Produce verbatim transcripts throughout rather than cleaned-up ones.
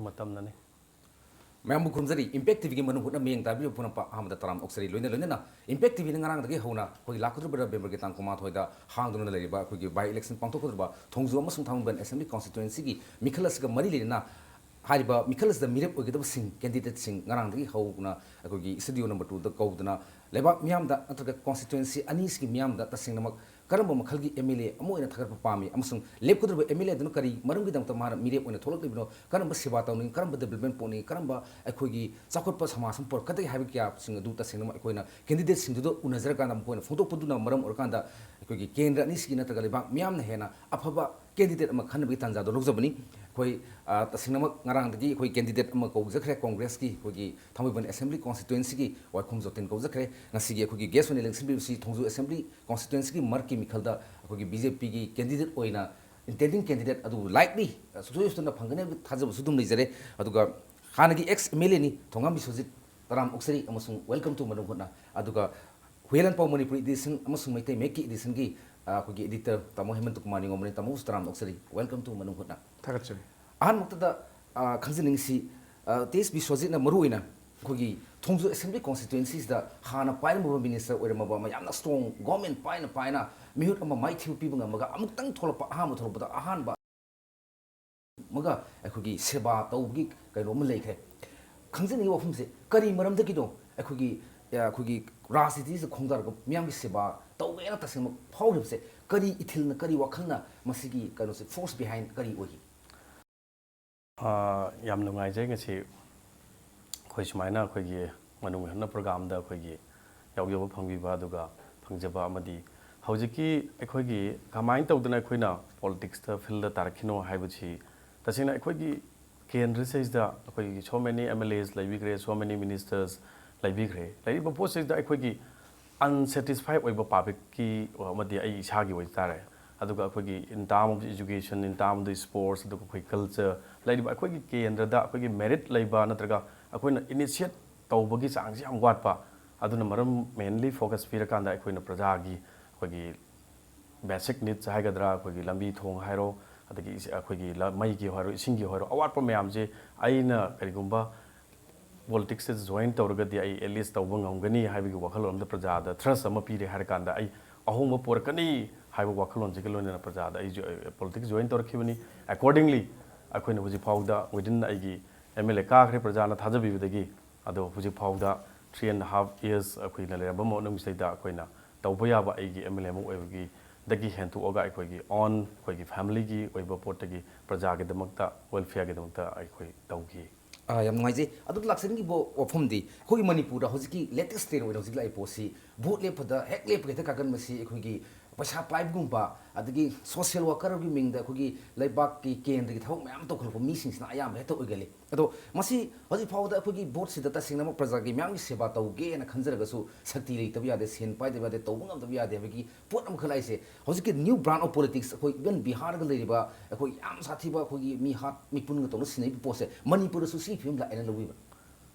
ꯃꯇꯝꯅꯅꯤ꯫ ꯃꯌꯥꯝꯕꯨ ꯈꯨꯔꯨꯝꯖꯔꯤ꯫ ꯏꯝꯄꯦꯛ ꯇꯤꯚꯤꯒꯤ ꯃꯅꯨꯡ ꯍꯨꯠꯅ ꯃꯤꯠꯌꯦꯡ ꯇꯥꯕꯤꯕ ꯄꯨꯝꯅꯃꯛꯄꯨ ꯑꯍꯥꯟꯕꯗ ꯇꯔꯥꯝꯅ ꯑꯣꯛꯆꯔꯤ꯫ ꯂꯣꯏꯅ ꯂꯣꯏꯅꯅ ꯏꯝꯄꯦꯛ ꯇꯤꯚꯤꯅ ꯉꯔꯥꯡꯗꯒꯤ ꯍꯧꯅ ꯑꯩꯈꯣꯏꯒꯤ ꯂꯥꯛꯀꯗꯧꯔꯤꯕ ꯅꯕꯦꯝꯕꯔꯒꯤ ꯇꯥꯡ ꯀꯨꯟꯃꯥꯊꯣꯏꯗ ꯍꯥꯡꯗꯨꯅ ꯂꯩꯔꯤꯕ ꯑꯩꯈꯣꯏꯒꯤ ꯕꯥꯏ ꯏꯂꯦꯛꯁꯟ ꯄꯥꯡꯊꯣꯛꯀꯗꯧꯔꯤꯕ ꯊꯣꯡꯖꯨ ꯑꯃꯁꯨꯡ ꯊꯥꯡꯃꯩꯕꯟ ꯑꯦꯁꯦꯝꯕ꯭ꯂꯤ ꯀꯣꯟꯁꯇꯤꯇ꯭ꯋꯦꯟꯁꯤꯒꯤ ꯃꯤꯈꯜ ꯑꯁꯤꯒ ꯃꯔꯤ ꯂꯩꯅꯅ ꯍꯥꯏꯔꯤꯕ ꯃꯤꯈꯜ ꯑꯁꯤꯗ ꯃꯤꯔꯦꯞ ꯑꯣꯏꯒꯗꯕꯁꯤꯡ, ꯀꯦꯟꯗꯤꯗꯦꯠꯁꯤꯡ ꯉꯔꯥꯡꯗꯒꯤ ꯍꯧꯅ ꯑꯩꯈꯣꯏꯒꯤ ꯁ꯭ꯇꯨꯗꯤꯑꯣ ꯅꯝꯕꯔ ꯇꯨꯗ ꯀꯧꯗꯨꯅ ꯂꯩꯕꯥꯛ ꯃꯤꯌꯥꯝꯗ ꯅꯠꯇ꯭ꯔꯒ ꯀꯣꯟꯁꯇꯤꯇ꯭ꯋꯦꯟꯁꯤ ꯑꯅꯤꯁꯤꯒꯤ ꯃꯤꯌꯥꯝꯗ ꯇꯁꯦꯡꯅꯃꯛ ꯀꯔꯝꯕ ꯃꯈꯜꯒꯤ ꯑꯦꯝ ꯑꯦꯜ ꯑꯦ ꯑꯃ ꯑꯣꯏꯅ ꯊꯥꯒꯠꯄ ꯄꯥꯝꯃꯤ ꯑꯃꯁꯨꯡ ꯂꯦꯞꯀꯗꯧꯔꯤꯕ ꯑꯦꯝ ꯑꯦꯜ ꯑꯦ ꯑꯗꯨꯅ ꯀꯔꯤ ꯃꯔꯝꯒꯤꯗꯃꯛꯇ ꯃꯥꯅ ꯃꯤꯔꯦꯞ ꯑꯣꯏꯅ ꯊꯣꯛꯂꯛꯂꯤꯕꯅꯣ, ꯀꯔꯝꯕ ꯁꯦꯕꯥ ꯇꯧꯅꯤꯡꯉꯤ, ꯀꯔꯝꯕ ꯗꯤꯕ꯭ꯂꯞꯃꯦꯟ ꯄꯨꯔꯛꯅꯤꯡꯉꯤ, ꯀꯔꯝꯕ ꯑꯩꯈꯣꯏꯒꯤ ꯆꯥꯎꯈꯠꯄ ꯁꯃꯥꯖ ꯑꯃ ꯄꯨꯔꯛꯀꯗꯒꯦ ꯍꯥꯏꯕ ꯀꯌꯥꯁꯤꯡ ꯑꯗꯨ ꯇꯁꯦꯡꯅꯃꯛ ꯑꯩꯈꯣꯏꯅ ꯀꯦꯟꯗꯤꯗꯦꯠꯁꯤꯡꯗꯨꯗ ꯎꯅꯖꯔꯀꯥꯟꯗ ꯃꯈꯣꯏꯅ ꯐꯣꯡꯗꯣꯛꯄꯗꯨꯅ ꯃꯔꯝ ꯑꯣꯏꯔꯀꯥꯟꯗ ꯑꯩꯈꯣꯏꯒꯤ ꯀꯦꯟꯗ꯭ꯔ ꯑꯅꯤꯁꯤꯒꯤ ꯅꯠꯇ꯭ꯔꯒ ꯂꯩꯕꯥꯛ ꯃꯤꯌꯥꯝꯅ ꯍꯦꯟꯅ ꯑꯐꯕ ꯀꯦꯟꯗꯤꯗꯦꯠ ꯑꯃ ꯈꯟꯅꯕꯒꯤ ꯇꯥꯟꯖꯥꯗꯣ ꯂꯧꯖꯕꯅꯤ꯫ ꯑꯩꯈꯣꯏ, ꯑ, ꯇꯁꯦꯡꯅꯃꯛ ꯉꯔꯥꯡꯗꯒꯤ ꯑꯩꯈꯣꯏ ꯀꯦꯟꯗꯤꯗꯦꯠ ꯑꯃ ꯀꯧꯖꯈ꯭ꯔꯦ, ꯀꯣꯡꯒ꯭ꯔꯦꯁꯀꯤ ꯑꯩꯈꯣꯏꯒꯤ ꯊꯥꯡꯃꯩꯕꯟ ꯑꯦꯁꯦꯝꯕ꯭ꯂꯤ ꯀꯣꯟꯁꯇꯤꯇ꯭ꯋꯦꯟꯁꯤꯒꯤ ꯋꯥꯏꯈꯣꯝ ꯖꯣꯇꯤꯟ ꯀꯧꯖꯈ꯭ꯔꯦ꯫ ꯉꯁꯤꯒꯤ ꯑꯩꯈꯣꯏꯒꯤ ꯒꯦꯁ ꯑꯣꯏꯅ ꯂꯦꯡꯁꯤꯟꯕꯤꯕꯁꯤ ꯊꯣꯡꯖꯨ ꯑꯦꯁꯦꯝꯕ꯭ꯂꯤ ꯀꯣꯟꯁꯇꯤꯇ꯭ꯋꯦꯟꯁꯤꯒꯤ ꯃꯔꯛꯀꯤ ꯃꯤꯈꯜꯗ ꯑꯩꯈꯣꯏꯒꯤ ꯕꯤ ꯖꯦ ꯄꯤꯒꯤ ꯀꯦꯟꯗꯤꯗꯦꯠ ꯑꯣꯏꯅ, ꯏꯟꯇꯦꯟꯗꯤꯡ ꯀꯦꯟꯗꯤꯗꯦꯠ ꯑꯗꯨꯕꯨ ꯂꯥꯏꯛꯂꯤ, ꯑ, ꯁꯨꯡꯁꯣꯏ ꯁꯣꯏꯗꯅ ꯐꯪꯒꯅꯤ ꯍꯥꯏꯕꯒꯤ ꯊꯥꯖꯕꯁꯨ ꯑꯗꯨꯝ ꯂꯩꯖꯔꯦ꯫ ꯑꯗꯨꯒ ꯍꯥꯟꯅꯒꯤ ꯑꯦꯛꯁ ꯑꯦꯝ ꯑꯦꯜ ꯑꯦꯅꯤ ꯊꯣꯉꯥꯝꯕꯤ ꯁꯣꯖꯤꯠ, ꯇꯔꯥꯝ ꯑꯣꯛꯆꯔꯤ ꯑꯃꯁꯨꯡ welcome to ꯃꯅꯨꯡ ꯍꯨꯠꯅ꯫ ꯑꯗꯨꯒ ꯍꯨꯌꯦꯟ ꯂꯥꯟꯄꯥꯎ ꯃꯅꯤꯄꯨꯔꯤ ꯏꯗꯤꯁꯟ ꯑꯃꯁꯨꯡ ꯃꯩꯇꯩ ꯃꯌꯦꯛꯀꯤ ꯏꯗꯤꯁꯟꯒꯤ, ꯑ, ꯑꯩꯈꯣꯏꯒꯤ ꯏꯗꯤꯇꯔ ꯇꯥꯃꯣ ꯍꯦꯃꯟꯇ ꯀꯨꯃꯥꯔ ꯅꯤꯉꯣꯝꯕꯅꯤ꯫ ꯇꯥꯃꯣꯕꯨꯁꯨ ꯇꯔꯥꯝꯅ ꯑꯣꯛꯆꯔꯤ, welcome to ꯃꯅꯨꯡ ꯍꯨꯠꯅ꯫ ꯊꯥꯒꯠꯆꯔꯤ꯫ ꯑꯍꯥꯟꯕꯃꯛꯇꯗ, ꯑ, ꯈꯪꯖꯅꯤꯡꯉꯤꯁꯤ, ꯑ, ꯇꯤ ꯑꯦꯁ ꯕꯤꯁ꯭ꯋꯖꯤꯠꯅ ꯃꯔꯨꯑꯣꯏꯅ ꯑꯩꯈꯣꯏꯒꯤ ꯊꯣꯡꯖꯨ ꯑꯦꯁꯦꯝꯕ꯭ꯂꯤ ꯀꯣꯟꯁꯇꯤꯇ꯭ꯋꯦꯟꯁꯤꯁꯤꯗ ꯍꯥꯟꯅ ꯄꯥꯏꯔꯝꯕ ꯃꯤꯅꯤꯁꯇꯔ ꯑꯣꯏꯔꯝꯃꯕ ꯑꯃ, ꯌꯥꯝꯅ ꯁ꯭ꯇꯔꯣꯡ ꯒꯣꯔꯃꯦꯟ ꯄꯥꯏꯅ ꯄꯥꯏꯅ ꯃꯤꯍꯨꯠ ꯑꯃ ꯃꯥꯏꯊꯤꯕ ꯄꯤꯕ ꯉꯝꯃꯒ ꯑꯃꯨꯛꯇꯪ ꯊꯣꯛꯂꯛꯄ, ꯑꯍꯥꯟꯕ ꯊꯣꯛꯂꯛꯄꯗ ꯑꯍꯥꯟꯕ ꯑꯃꯒ ꯑꯩꯈꯣꯏꯒꯤ ꯁꯦꯕꯥ ꯇꯧꯕꯒꯤ ꯀꯩꯅꯣ ꯑꯃ ꯂꯩꯈ꯭ꯔꯦ꯫ ꯈꯪꯖꯅꯤꯡꯉꯤ ꯋꯥꯐꯝꯁꯦ ꯀꯔꯤ ꯃꯔꯝꯗꯒꯤꯅꯣ ꯑꯩꯈꯣꯏꯒꯤ, ꯑ, ꯑꯩꯈꯣꯏꯒꯤ ꯔꯥꯖꯅꯤꯇꯤꯁꯤꯗ ꯈꯣꯡꯗꯥꯔꯒ ꯃꯤꯌꯥꯝꯒꯤ ꯁꯦꯕꯥ ꯇꯧꯒꯦꯅ ꯇꯁꯦꯡꯅ ꯐꯥꯎꯔꯤꯕꯁꯦ ꯀꯔꯤ ꯏꯊꯤꯜꯅ, ꯀꯔꯤ ꯋꯥꯈꯜꯅ ꯃꯁꯤꯒꯤ ꯀꯩꯅꯣꯁꯦ, force behind ꯀꯔꯤ ꯑꯣꯏꯈꯤ? ꯑꯥ, ꯌꯥꯝ ꯅꯨꯡꯉꯥꯏꯖꯩ ꯉꯁꯤ ꯑꯩꯈꯣꯏ ꯁꯨꯃꯥꯏꯅ ꯑꯩꯈꯣꯏꯒꯤ ꯃꯅꯨꯡ ꯍꯟꯅ ꯄ꯭ꯔꯣꯒ꯭ꯔꯥꯝꯗ ꯑꯩꯈꯣꯏꯒꯤ ꯌꯥꯎꯖꯕ ꯐꯪꯕꯤꯕ, ꯑꯗꯨꯒ ꯐꯪꯖꯕ ꯑꯃꯗꯤ ꯍꯧꯖꯤꯛꯀꯤ ꯑꯩꯈꯣꯏꯒꯤ ꯀꯃꯥꯏꯅ ꯇꯧꯗꯅ ꯑꯩꯈꯣꯏꯅ ꯄꯣꯂꯤꯇꯤꯛꯁꯇ ꯐꯤꯜꯗ ꯇꯥꯔꯛꯈꯤꯅꯣ ꯍꯥꯏꯕꯁꯤ ꯇꯁꯦꯡꯅ ꯑꯩꯈꯣꯏꯒꯤ ꯀꯦꯟꯗ꯭ꯔꯁꯤꯗ ꯑꯩꯈꯣꯏꯒꯤ so many M L As ꯂꯩꯕꯤꯈ꯭ꯔꯦ, so many ministers ꯂꯩꯕꯤꯈ꯭ꯔꯦ꯫ ꯂꯩꯔꯤꯕ ꯄꯣꯠꯁꯤꯗ ꯑꯩꯈꯣꯏꯒꯤ ꯑꯟꯁꯦꯇꯤꯁꯐꯥꯏ ꯑꯣꯏꯕ ꯄꯥꯕ꯭ꯂꯤꯛꯀꯤ ꯑꯃꯗꯤ ꯑꯩ ꯏꯁꯥꯒꯤ ꯑꯣꯏꯇꯥꯔꯦ, ꯑꯗꯨꯒ ꯑꯩꯈꯣꯏꯒꯤ in term of education, in term of sports, ꯑꯗꯨꯒ ꯑꯩꯈꯣꯏ ꯀꯜꯆꯔ, ꯂꯩꯔꯤꯕ ꯑꯩꯈꯣꯏꯒꯤ ꯀꯦꯟꯗ꯭ꯔꯗ ꯑꯩꯈꯣꯏꯒꯤ ꯃꯦꯔꯤꯠ ꯂꯩꯕ ꯅꯠꯇ꯭ꯔꯒ ꯑꯩꯈꯣꯏꯅ ꯏꯅꯤꯁꯤꯌꯦꯠ ꯇꯧꯕꯒꯤ ꯆꯥꯡꯁꯤ ꯌꯥꯝ ꯋꯥꯠꯄ, ꯑꯗꯨꯅ ꯃꯔꯝ ꯃꯦꯟꯂꯤ ꯐꯣꯀꯁ ꯄꯤꯔꯀꯥꯟꯗ ꯑꯩꯈꯣꯏꯅ ꯄ꯭ꯔꯖꯥꯒꯤ ꯑꯩꯈꯣꯏꯒꯤ ꯕꯦꯁꯤꯛ ꯅꯤꯗꯁ ꯍꯥꯏꯒꯗ꯭ꯔꯥ, ꯑꯩꯈꯣꯏꯒꯤ ꯂꯝꯕꯤ ꯊꯣꯡ ꯍꯥꯏꯔꯣ, ꯑꯗꯒꯤ ꯏꯁ-, ꯑꯩꯈꯣꯏꯒꯤ ꯂ-, ꯃꯩꯒꯤ ꯑꯣꯏꯔꯣ, ꯏꯁꯤꯡꯒꯤ ꯑꯣꯏꯔꯣ, ꯑꯋꯥꯠꯄ ꯃꯌꯥꯝꯁꯦ ꯑꯩꯅ ꯀꯔꯤꯒꯨꯝꯕ politics ꯇ join ꯇꯧꯔꯒꯗꯤ ꯑꯩ at least ꯇꯧꯕ ꯉꯝꯒꯅꯤ ꯍꯥꯏꯕꯒꯤ ꯋꯥꯈꯜꯂꯣꯟ ꯑꯃꯗ ꯄ꯭ꯔꯖꯥꯗ trust ꯑꯃ ꯄꯤꯔꯦ ꯍꯥꯏꯔꯀꯥꯟꯗ ꯑꯩ ꯑꯍꯣꯡꯕ ꯄꯨꯔꯛꯀꯅꯤ ꯍꯥꯏꯕ ꯋꯥꯈꯜꯂꯣꯟꯁꯤꯒ ꯂꯣꯏꯅꯅ ꯄ꯭ꯔꯖꯥꯗ ꯑꯩ ꯖꯣ-, politics join ꯇꯧꯔꯛꯈꯤꯕꯅꯤ꯫ Accordingly, ꯑꯩꯈꯣꯏꯅ ꯍꯧꯖꯤꯛ ꯐꯥꯎꯗ within ꯑꯩꯒꯤ M L A ꯀꯥꯈ꯭ꯔꯦ, ꯄ꯭ꯔꯖꯥꯅ ꯊꯥꯖꯕꯤꯕꯗꯒꯤ꯫ ꯑꯗꯣ ꯍꯧꯖꯤꯛ ꯐꯥꯎꯗ three and half years ꯑꯩꯈꯣꯏꯅ ꯂꯩꯔꯝꯕ ꯃꯅꯨꯡꯁꯤꯗꯩꯗ ꯑꯩꯈꯣꯏꯅ ꯇꯧꯕ ꯌꯥꯕ ꯑꯩꯒꯤ M L A ꯑꯃ ꯑꯣꯏꯕꯒꯤ ꯗꯒꯤ ꯍꯦꯟꯇꯣꯛꯑꯒ ꯑꯩꯈꯣꯏꯒꯤ own, ꯑꯩꯈꯣꯏꯒꯤ family ꯒꯤ ꯑꯣꯏꯕ ꯄꯣꯠꯇꯒꯤ ꯄ꯭ꯔꯖꯥꯒꯤꯗꯃꯛꯇ, welfare ꯒꯤꯗꯃꯛꯇ ꯑꯩꯈꯣꯏ ꯇꯧꯈꯤ꯫ ꯑꯥ, ꯌꯥꯝ ꯅꯨꯡꯉꯥꯏꯖꯩ꯫ ꯑꯗꯨ ꯂꯥꯛꯆꯅꯤꯡꯉꯤꯕ ꯋꯥꯐꯝꯗꯤ, ꯑꯩꯈꯣꯏꯒꯤ ꯃꯅꯤꯄꯨꯔꯗ ꯍꯧꯖꯤꯛꯀꯤ latest trend ꯑꯣꯏꯅ ꯍꯧꯖꯤꯛ ꯂꯥꯛꯏ ꯄꯣꯠꯁꯤ, vote ꯂꯦꯞꯄꯗ ꯍꯦꯛ ꯂꯦꯞꯄꯒ ꯍꯦꯛꯇ ꯀꯥꯒꯟꯕꯁꯤ ꯑꯩꯈꯣꯏꯒꯤ ꯄꯩꯁꯥ ꯄꯥꯏꯕꯒꯨꯝꯕ, ꯑꯗꯒꯤ social worker ꯒꯤ ꯃꯤꯡꯗ ꯑꯩꯈꯣꯏꯒꯤ ꯂꯩꯕꯥꯛꯀꯤ ꯀꯦꯟꯗ꯭ꯔꯒꯤ ꯊꯕꯛ ꯃꯌꯥꯝ ꯇꯧꯈꯠꯂꯛꯄ ꯃꯤꯁꯤꯡꯁꯤꯅ ꯑꯌꯥꯝꯕ ꯍꯦꯛꯇ ꯑꯣꯏꯒꯜꯂꯤ꯫ ꯑꯗꯣ ꯃꯁꯤ ꯍꯧꯖꯤꯛ ꯐꯥꯎꯕꯗ ꯑꯩꯈꯣꯏꯒꯤ vote ꯁꯤꯗ ꯇꯁꯦꯡꯅꯃꯛ ꯄ꯭ꯔꯖꯥꯒꯤ ꯃꯌꯥꯝꯒꯤ ꯁꯦꯕꯥ ꯇꯧꯒꯦꯅ ꯈꯟꯖꯔꯒꯁꯨ ꯁꯛꯇꯤ ꯂꯩꯇꯕ ꯌꯥꯗꯦ, ꯁꯦꯟ ꯄꯥꯏꯗꯕ ꯌꯥꯗꯦ, ꯇꯧꯕ ꯉꯝꯗꯕ ꯌꯥꯗꯦ ꯍꯥꯏꯕꯒꯤ ꯄꯣꯠ ꯑꯃꯈꯛ ꯂꯥꯛꯏꯁꯦ꯫ ꯍꯧꯖꯤꯛꯀꯤ new brand of politics, ꯑꯩꯈꯣꯏ even ꯕꯤꯍꯥꯔꯗ ꯂꯩꯔꯤꯕ ꯑꯩꯈꯣꯏ ꯌꯥꯝ ꯁꯥꯊꯤꯕ ꯑꯩꯈꯣꯏꯒꯤ ꯃꯤ ꯍꯥꯠ ꯃꯤ ꯄꯨꯟꯒ ꯇꯧꯅ ꯁꯤꯟꯅꯔꯤꯕ ꯄꯣꯠꯁꯦ ꯃꯅꯤꯄꯨꯔꯗꯁꯨ ꯁꯤ ꯐꯤꯕꯝ ꯂꯥꯛꯑꯦꯅ ꯂꯧꯕꯤꯕ꯭ꯔꯥ?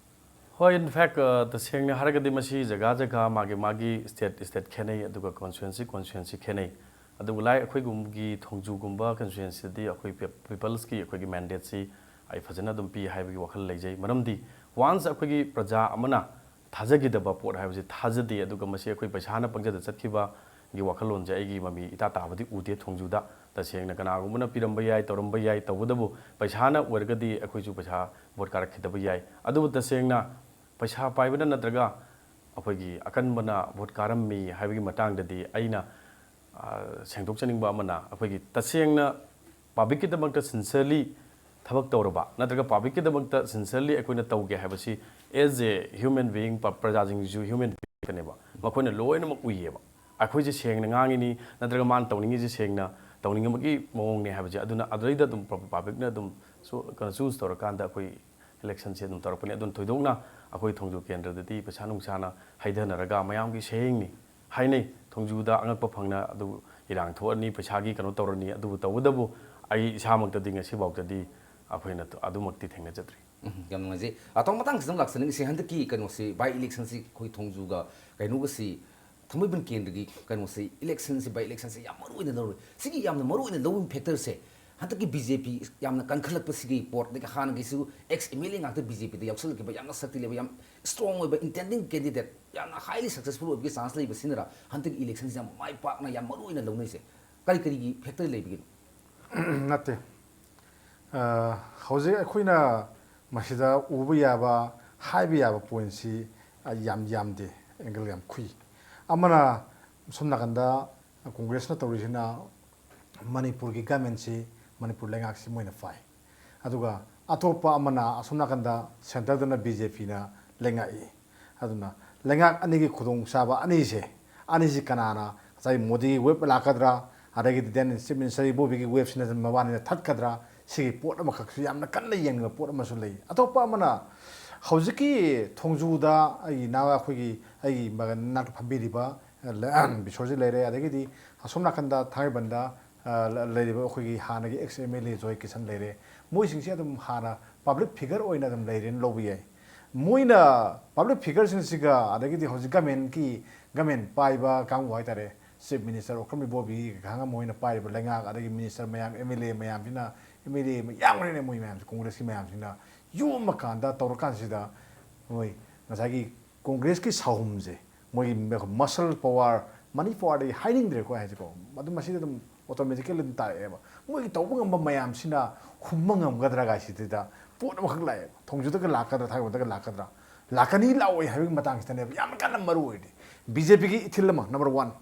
ꯍꯣꯏ, in fact, ꯑ, ꯇꯁꯦꯡꯅ ꯍꯥꯏꯔꯒꯗꯤ ꯃꯁꯤ ꯖꯒꯥ ꯖꯒꯥ, ꯃꯥꯒꯤ ꯃꯥꯒꯤ state state ꯈꯦꯠꯅꯩ, ꯑꯗꯨꯒ constituency constituency ꯈꯦꯠꯅꯩ꯫ ꯑꯗꯨꯕꯨ ꯂꯥꯏ ꯑꯩꯈꯣꯏꯒꯨꯝꯒꯤ ꯊꯣꯡꯖꯨꯒꯨꯝꯕ constituency ꯗꯗꯤ ꯑꯩꯈꯣꯏ ꯄꯦ-, people ꯀꯤ ꯑꯩꯈꯣꯏꯒꯤ mandate ꯁꯤ ꯑꯩ ꯐꯖꯅ ꯑꯗꯨꯝ ꯄꯤ ꯍꯥꯏꯕꯒꯤ ꯋꯥꯈꯜ ꯂꯩꯖꯩ꯫ ꯃꯔꯝꯗꯤ once ꯑꯩꯈꯣꯏꯒꯤ ꯄ꯭ꯔꯖꯥ ꯑꯃꯅ ꯊꯥꯖꯈꯤꯗꯕ ꯄꯣꯠ ꯍꯥꯏꯕꯁꯤ ꯊꯥꯖꯗꯦ, ꯑꯗꯨꯒ ꯃꯁꯤ ꯑꯩꯈꯣꯏ ꯄꯩꯁꯥꯅ ꯄꯪꯖꯗ ꯆꯠꯈꯤꯕꯒꯤ ꯋꯥꯈꯜꯂꯣꯟꯁꯦ ꯑꯩꯒꯤ ꯃꯃꯤ ꯏꯇꯥ ꯇꯥꯕꯗꯤ ꯎꯗꯦ ꯊꯣꯡꯖꯨꯗ꯫ ꯇꯁꯦꯡꯅ ꯀꯅꯥꯒꯨꯝꯕꯅ ꯄꯤꯔꯝꯕ ꯌꯥꯏ, ꯇꯧꯔꯝꯕ ꯌꯥꯏ, ꯇꯧꯕꯇꯕꯨ ꯄꯩꯁꯥꯅ ꯑꯣꯏꯔꯒꯗꯤ ꯑꯩꯈꯣꯏꯁꯨ ꯄꯩꯁꯥ vote ꯀꯥꯔꯛꯈꯤꯗꯕ ꯌꯥꯏ꯫ ꯑꯗꯨꯕꯨ ꯇꯁꯦꯡꯅ ꯄꯩꯁꯥ ꯄꯥꯏꯕꯅ ꯅꯠꯇ꯭ꯔꯒ ꯑꯩꯈꯣꯏꯒꯤ ꯑꯀꯟꯕꯅ vote ꯀꯥꯔꯝꯃꯤ ꯍꯥꯏꯕꯒꯤ ꯃꯇꯥꯡꯗꯗꯤ ꯑꯩꯅ, ꯑ, ꯁꯦꯡꯗꯣꯛꯆꯅꯤꯡꯕ ꯑꯃꯅ, ꯑꯩꯈꯣꯏꯒꯤ ꯇꯁꯦꯡꯅ public ꯀꯤꯗꯃꯛꯇ sincerely ꯊꯕꯛ ꯇꯧꯔꯕ ꯅꯠꯇ꯭ꯔꯒ public ꯀꯤꯗꯃꯛꯇ sincerely ꯑꯩꯈꯣꯏꯅ ꯇꯧꯒꯦ ꯍꯥꯏꯕꯁꯤ, as a human being, ꯄ-, ꯄ꯭ꯔꯖꯥꯁꯤꯡꯁꯤꯁꯨ human being ꯉꯥꯛꯇꯅꯦꯕ, ꯃꯈꯣꯏꯅ ꯂꯣꯏꯅꯃꯛ ꯎꯏꯌꯦꯕ꯫ ꯑꯩꯈꯣꯏꯁꯦ ꯁꯦꯡꯅ ꯉꯥꯡꯉꯤꯅꯤ ꯅꯠꯇ꯭ꯔꯒ ꯃꯥꯅ ꯇꯧꯅꯤꯡꯉꯤꯁꯦ ꯁꯦꯡꯅ ꯇꯧꯅꯤꯡꯕꯒꯤ ꯃꯑꯣꯡꯅꯦ ꯍꯥꯏꯕꯁꯦ, ꯑꯗꯨꯅ ꯑꯗꯨꯗꯩꯗ ꯑꯗꯨꯝ ꯄ-, public ꯅ ꯑꯗꯨꯝ ꯁꯨ-, ꯀꯩꯅꯣ, choose ꯇꯧꯔꯀꯥꯟꯗ ꯑꯩꯈꯣꯏ election ꯁꯦ ꯑꯗꯨꯝ ꯇꯧꯔꯛꯄꯅꯤ꯫ ꯑꯗꯨꯅ ꯊꯣꯏꯗꯣꯛꯅ ꯑꯩꯈꯣꯏ ꯊꯣꯡꯖꯨ ꯀꯦꯟꯗ꯭ꯔꯗꯗꯤ ꯄꯩꯁꯥ ꯅꯨꯡꯁꯥꯅ ꯍꯩꯊꯅꯔꯒ ꯃꯌꯥꯝꯒꯤ ꯁꯌꯦꯡꯅꯤ ꯍꯥꯏꯅꯩ꯫ ꯊꯣꯡꯖꯨꯗ ꯑꯉꯛꯄ ꯐꯪꯅ ꯑꯗꯨ ꯏꯔꯥꯡ ꯊꯣꯛꯑꯅꯤ, ꯄꯩꯁꯥꯒꯤ ꯀꯩꯅꯣ ꯇꯧꯔꯅꯤ, ꯑꯗꯨꯕꯨ ꯇꯧꯕꯇꯕꯨ ꯑꯩ ꯏꯁꯥꯃꯛꯇꯗꯤ ꯉꯁꯤꯐꯥꯎꯗꯗꯤ ꯑꯩꯈꯣꯏꯅ ꯑꯗꯨꯃꯛꯇꯤ ꯊꯦꯡꯅꯖꯗ꯭ꯔꯤ꯫ ꯎꯝ, ꯌꯥꯝ ꯅꯨꯡꯉꯥꯏꯖꯩ꯫ ꯑꯇꯣꯞꯄ ꯃꯇꯥꯡꯁꯤꯗ ꯑꯃꯨꯛ ꯂꯥꯛꯆꯅꯤꯡꯉꯤꯁꯦ, ꯍꯟꯗꯛꯀꯤ ꯀꯩꯅꯣꯁꯤ, by election ꯁꯤ ꯑꯩꯈꯣꯏ ꯊꯣꯡꯖꯨꯒ ꯀꯩꯅꯣꯒꯁꯤ, ꯊꯥꯡꯃꯩꯕꯟ ꯀꯦꯟꯗ꯭ꯔꯒꯤ ꯀꯩꯅꯣꯁꯤ, election ꯁꯤ, by election ꯁꯤ ꯌꯥꯝ ꯃꯔꯨ ꯑꯣꯏꯅ ꯂꯧꯔꯤ꯫ ꯁꯤꯒꯤ ꯌꯥꯝꯅ ꯃꯔꯨ ꯑꯣꯏꯅ ꯂꯧꯕꯒꯤ factor ꯁꯦ, ꯍꯟꯗꯛꯀꯤ ꯕꯤ ꯖꯦ ꯄꯤ ꯌꯥꯝꯅ ꯀꯟꯈꯠꯂꯛꯄꯁꯤꯒꯤ ꯄꯣꯠ, ꯑꯗꯒꯤ ꯍꯥꯟꯅꯒꯤꯁꯨ ꯑꯦꯛꯁ ꯑꯦꯝ ꯑꯦꯜ ꯑꯦ ꯉꯥꯛꯇ ꯕꯤ ꯖꯦ ꯄꯤꯗ ꯌꯥꯎꯁꯜꯂꯛꯈꯤꯕ, ꯌꯥꯝꯅ ꯁꯛꯇꯤ ꯂꯩꯕ, ꯌꯥꯝ ꯏꯁꯇ꯭ꯔꯣꯡ ꯑꯣꯏꯕ, ꯏꯟꯇꯦꯟꯗꯤꯡ ꯀꯦꯟꯗꯤꯗꯦꯠ, ꯌꯥꯝꯅ ꯍꯥꯏꯂꯤ ꯁꯛꯁꯦꯁꯐꯨꯜ ꯑꯣꯏꯕꯒꯤ ꯆꯥꯟꯁ ꯂꯩꯕꯁꯤꯅꯔ ꯍꯟꯗꯛꯀꯤ ꯏꯂꯦꯛꯁꯟꯁꯤ ꯌꯥꯝ ꯃꯥꯏ ꯄꯥꯛꯅ ꯌꯥꯝ ꯃꯔꯨ ꯑꯣꯏꯅ ꯂꯧꯅꯩꯁꯦ? ꯀꯔꯤ ꯀꯔꯤꯒꯤ ꯐꯦꯛꯇꯔ ꯂꯩꯕꯒꯤꯅꯣ? ꯅꯠꯇꯦ꯫ ꯑ, ꯍꯧꯖꯤꯛ ꯑꯩꯈꯣꯏꯅ ꯃꯁꯤꯗ ꯎꯕ ꯌꯥꯕ, ꯍꯥꯏꯕ ꯌꯥꯕ ꯄꯣꯏꯟꯁꯤ, ꯑ, ꯌꯥꯝ ꯌꯥꯝꯗꯦ, ꯑꯦꯡꯒꯜ ꯌꯥꯝ ꯈꯨꯏ꯫ ꯑꯃꯅ ꯁꯣꯝ ꯅꯥꯀꯟꯗ ꯀꯣꯡꯒ꯭ꯔꯦꯁꯅ ꯇꯧꯔꯤꯁꯤꯅ ꯃꯅꯤꯄꯨꯔꯒꯤ ꯒꯃꯦꯟꯁꯤ, ꯃꯅꯤꯄꯨꯔ ꯂꯩꯉꯥꯛꯁꯤ ꯃꯣꯏꯅ ꯄꯥꯏ꯫ ꯑꯗꯨꯒ ꯑꯇꯣꯞꯄ ꯑꯃꯅ ꯑꯁꯣꯝ ꯅꯥꯀꯟꯗ ꯁꯦꯟꯇꯔꯗꯅ ꯕꯤ ꯖꯦ ꯄꯤꯅ ꯂꯩꯉꯥꯛꯏ꯫ ꯑꯗꯨꯅ ꯂꯩꯉꯥꯛ ꯑꯅꯤꯒꯤ ꯈꯨꯗꯣꯡꯆꯥꯕ ꯑꯅꯤꯁꯦ, ꯑꯅꯤꯁꯤ ꯀꯅꯥꯅ, ꯉꯁꯥꯏ ꯃꯣꯗꯤꯒꯤ ꯋꯦꯕ ꯂꯥꯛꯀꯗ꯭ꯔꯥ, ꯑꯗꯒꯤꯗꯤ ꯗꯦꯟ ꯆꯤꯐ ꯃꯤꯅꯤꯁꯇꯔ ꯏꯕꯣꯕꯤꯒꯤ ꯋꯦꯕꯁꯤꯅ ꯃꯕꯥꯅꯤꯅ ꯊꯠꯀꯗ꯭ꯔꯥ, ꯁꯤꯒꯤ ꯄꯣꯠ ꯑꯃꯈꯛꯁꯨ ꯌꯥꯝꯅ ꯀꯟꯅ ꯌꯦꯡꯕ ꯄꯣꯠ ꯑꯃꯁꯨ ꯂꯩ꯫ ꯑꯇꯣꯞꯄ ꯑꯃꯅ ꯍꯧꯖꯤꯛꯀꯤ ꯊꯣꯡꯖꯨꯗ ꯑꯩꯒꯤ ꯏꯅꯥꯎ, ꯑꯩꯈꯣꯏꯒꯤ, ꯑꯩꯒꯤ ꯃ-, ꯅꯥꯛꯇ ꯐꯝꯕꯤꯔꯤꯕ, ꯑ, ꯂ-, ꯕꯤꯁꯣꯔꯖꯤꯠ ꯂꯩꯔꯦ, ꯑꯗꯒꯤꯗꯤ ꯑꯁꯣꯝ ꯅꯥꯀꯟꯗ ꯊꯥꯡꯃꯩꯕꯟꯗ, ꯑ, ꯂ-, ꯂꯩꯔꯤꯕ ꯑꯩꯈꯣꯏꯒꯤ ꯍꯥꯟꯅꯒꯤ ꯑꯦꯛꯁ ꯑꯦꯝ ꯑꯦꯜ ꯑꯦ ꯖꯣꯏ ꯀꯤꯁꯟ ꯂꯩꯔꯦ꯫ ꯃꯣꯏꯁꯤꯡꯁꯦ ꯑꯗꯨꯝ ꯍꯥꯟꯅ ꯄꯕ꯭ꯂꯤꯛ ꯐꯤꯒꯔ ꯑꯣꯏꯅ ꯑꯗꯨꯝ ꯂꯩꯔꯦꯅ ꯂꯧꯕ ꯌꯥꯏ꯫ ꯃꯣꯏꯅ ꯄꯕ꯭ꯂꯤꯛ ꯐꯤꯒꯔꯁꯤꯡꯁꯤꯒ, ꯑꯗꯒꯤꯗꯤ ꯍꯧꯖꯤꯛ ꯒꯃꯦꯟꯒꯤ, ꯒꯃꯦꯟ ꯄꯥꯏꯕ ꯀꯥꯡꯕꯨ ꯍꯥꯏꯇꯥꯔꯦ, ꯆꯤꯐ ꯃꯤꯅꯤꯁꯇꯔ ꯑꯣꯀ꯭ꯔꯝ ꯏꯕꯣꯕꯤ ꯈꯪꯉꯝ ꯃꯣꯏꯅ ꯄꯥꯏꯔꯤꯕ ꯂꯩꯉꯥꯛ, ꯑꯗꯒꯤ ꯃꯤꯅꯤꯁꯇꯔ ꯃꯌꯥꯝ, ꯑꯦꯝ ꯑꯦꯜ ꯑꯦ ꯃꯌꯥꯝꯁꯤꯅ, ꯑꯦꯝ ꯑꯦꯜ ꯑꯦ ꯌꯥꯝꯈ꯭ꯔꯦꯅꯦ, ꯃꯣꯏ ꯃꯌꯥꯝꯁꯦ, ꯀꯣꯡꯒ꯭ꯔꯦꯁꯀꯤ ꯃꯌꯥꯝꯁꯤꯅ ꯌꯣꯝꯃꯀꯥꯟꯗ ꯇꯧꯔꯀꯥꯟꯁꯤꯗ, ꯃꯣꯏ ꯉꯁꯥꯏꯒꯤ ꯀꯣꯡꯒ꯭ꯔꯦꯁꯀꯤ ꯁꯥꯍꯨꯝꯁꯦ, ꯃꯣꯏꯒꯤ ꯃꯁꯜ ꯄꯋꯥꯔ, ꯃꯅꯤ ꯄꯋꯥꯔꯗꯒꯤ ꯍꯥꯏꯅꯤꯡꯗ꯭ꯔꯦꯀꯣ ꯍꯥꯏꯁꯦꯀꯣ, ꯑꯗꯨꯝ ꯃꯁꯤꯗ ꯑꯗꯨꯝ ꯑꯣꯇꯣꯃꯦꯇꯤꯀꯦꯜꯂꯤ ꯑꯗꯨꯝ ꯇꯥꯔꯛꯑꯦꯕ꯫ ꯃꯣꯏꯒꯤ ꯇꯧꯕ ꯉꯝꯕ ꯃꯌꯥꯝꯁꯤꯅ ꯍꯨꯝꯕ ꯉꯝꯒꯗ꯭ꯔꯥ ꯀꯥꯏꯁꯤꯗ ꯄꯣꯠ ꯑꯃꯈꯛ ꯂꯥꯛꯑꯦꯕ꯫ ꯊꯣꯡꯖꯨꯗꯒ ꯂꯥꯛꯀꯗ꯭ꯔꯥ, ꯊꯥꯡꯃꯩꯕꯟꯗꯒ ꯂꯥꯛꯀꯗ꯭ꯔꯥ, ꯂꯥꯛꯀꯅꯤ ꯂꯥꯛꯑꯣꯏ ꯍꯥꯏꯕꯒꯤ ꯃꯇꯥꯡꯁꯤꯗꯅꯦꯕ ꯌꯥꯝꯅ ꯀꯟꯅ ꯃꯔꯨ ꯑꯣꯏꯔꯤꯗꯤ꯫ ꯕꯤ ꯖꯦ ꯄꯤꯒꯤ ꯏꯊꯤꯜ ꯑꯃ, ꯅꯝꯕꯔ ꯋꯥꯟ,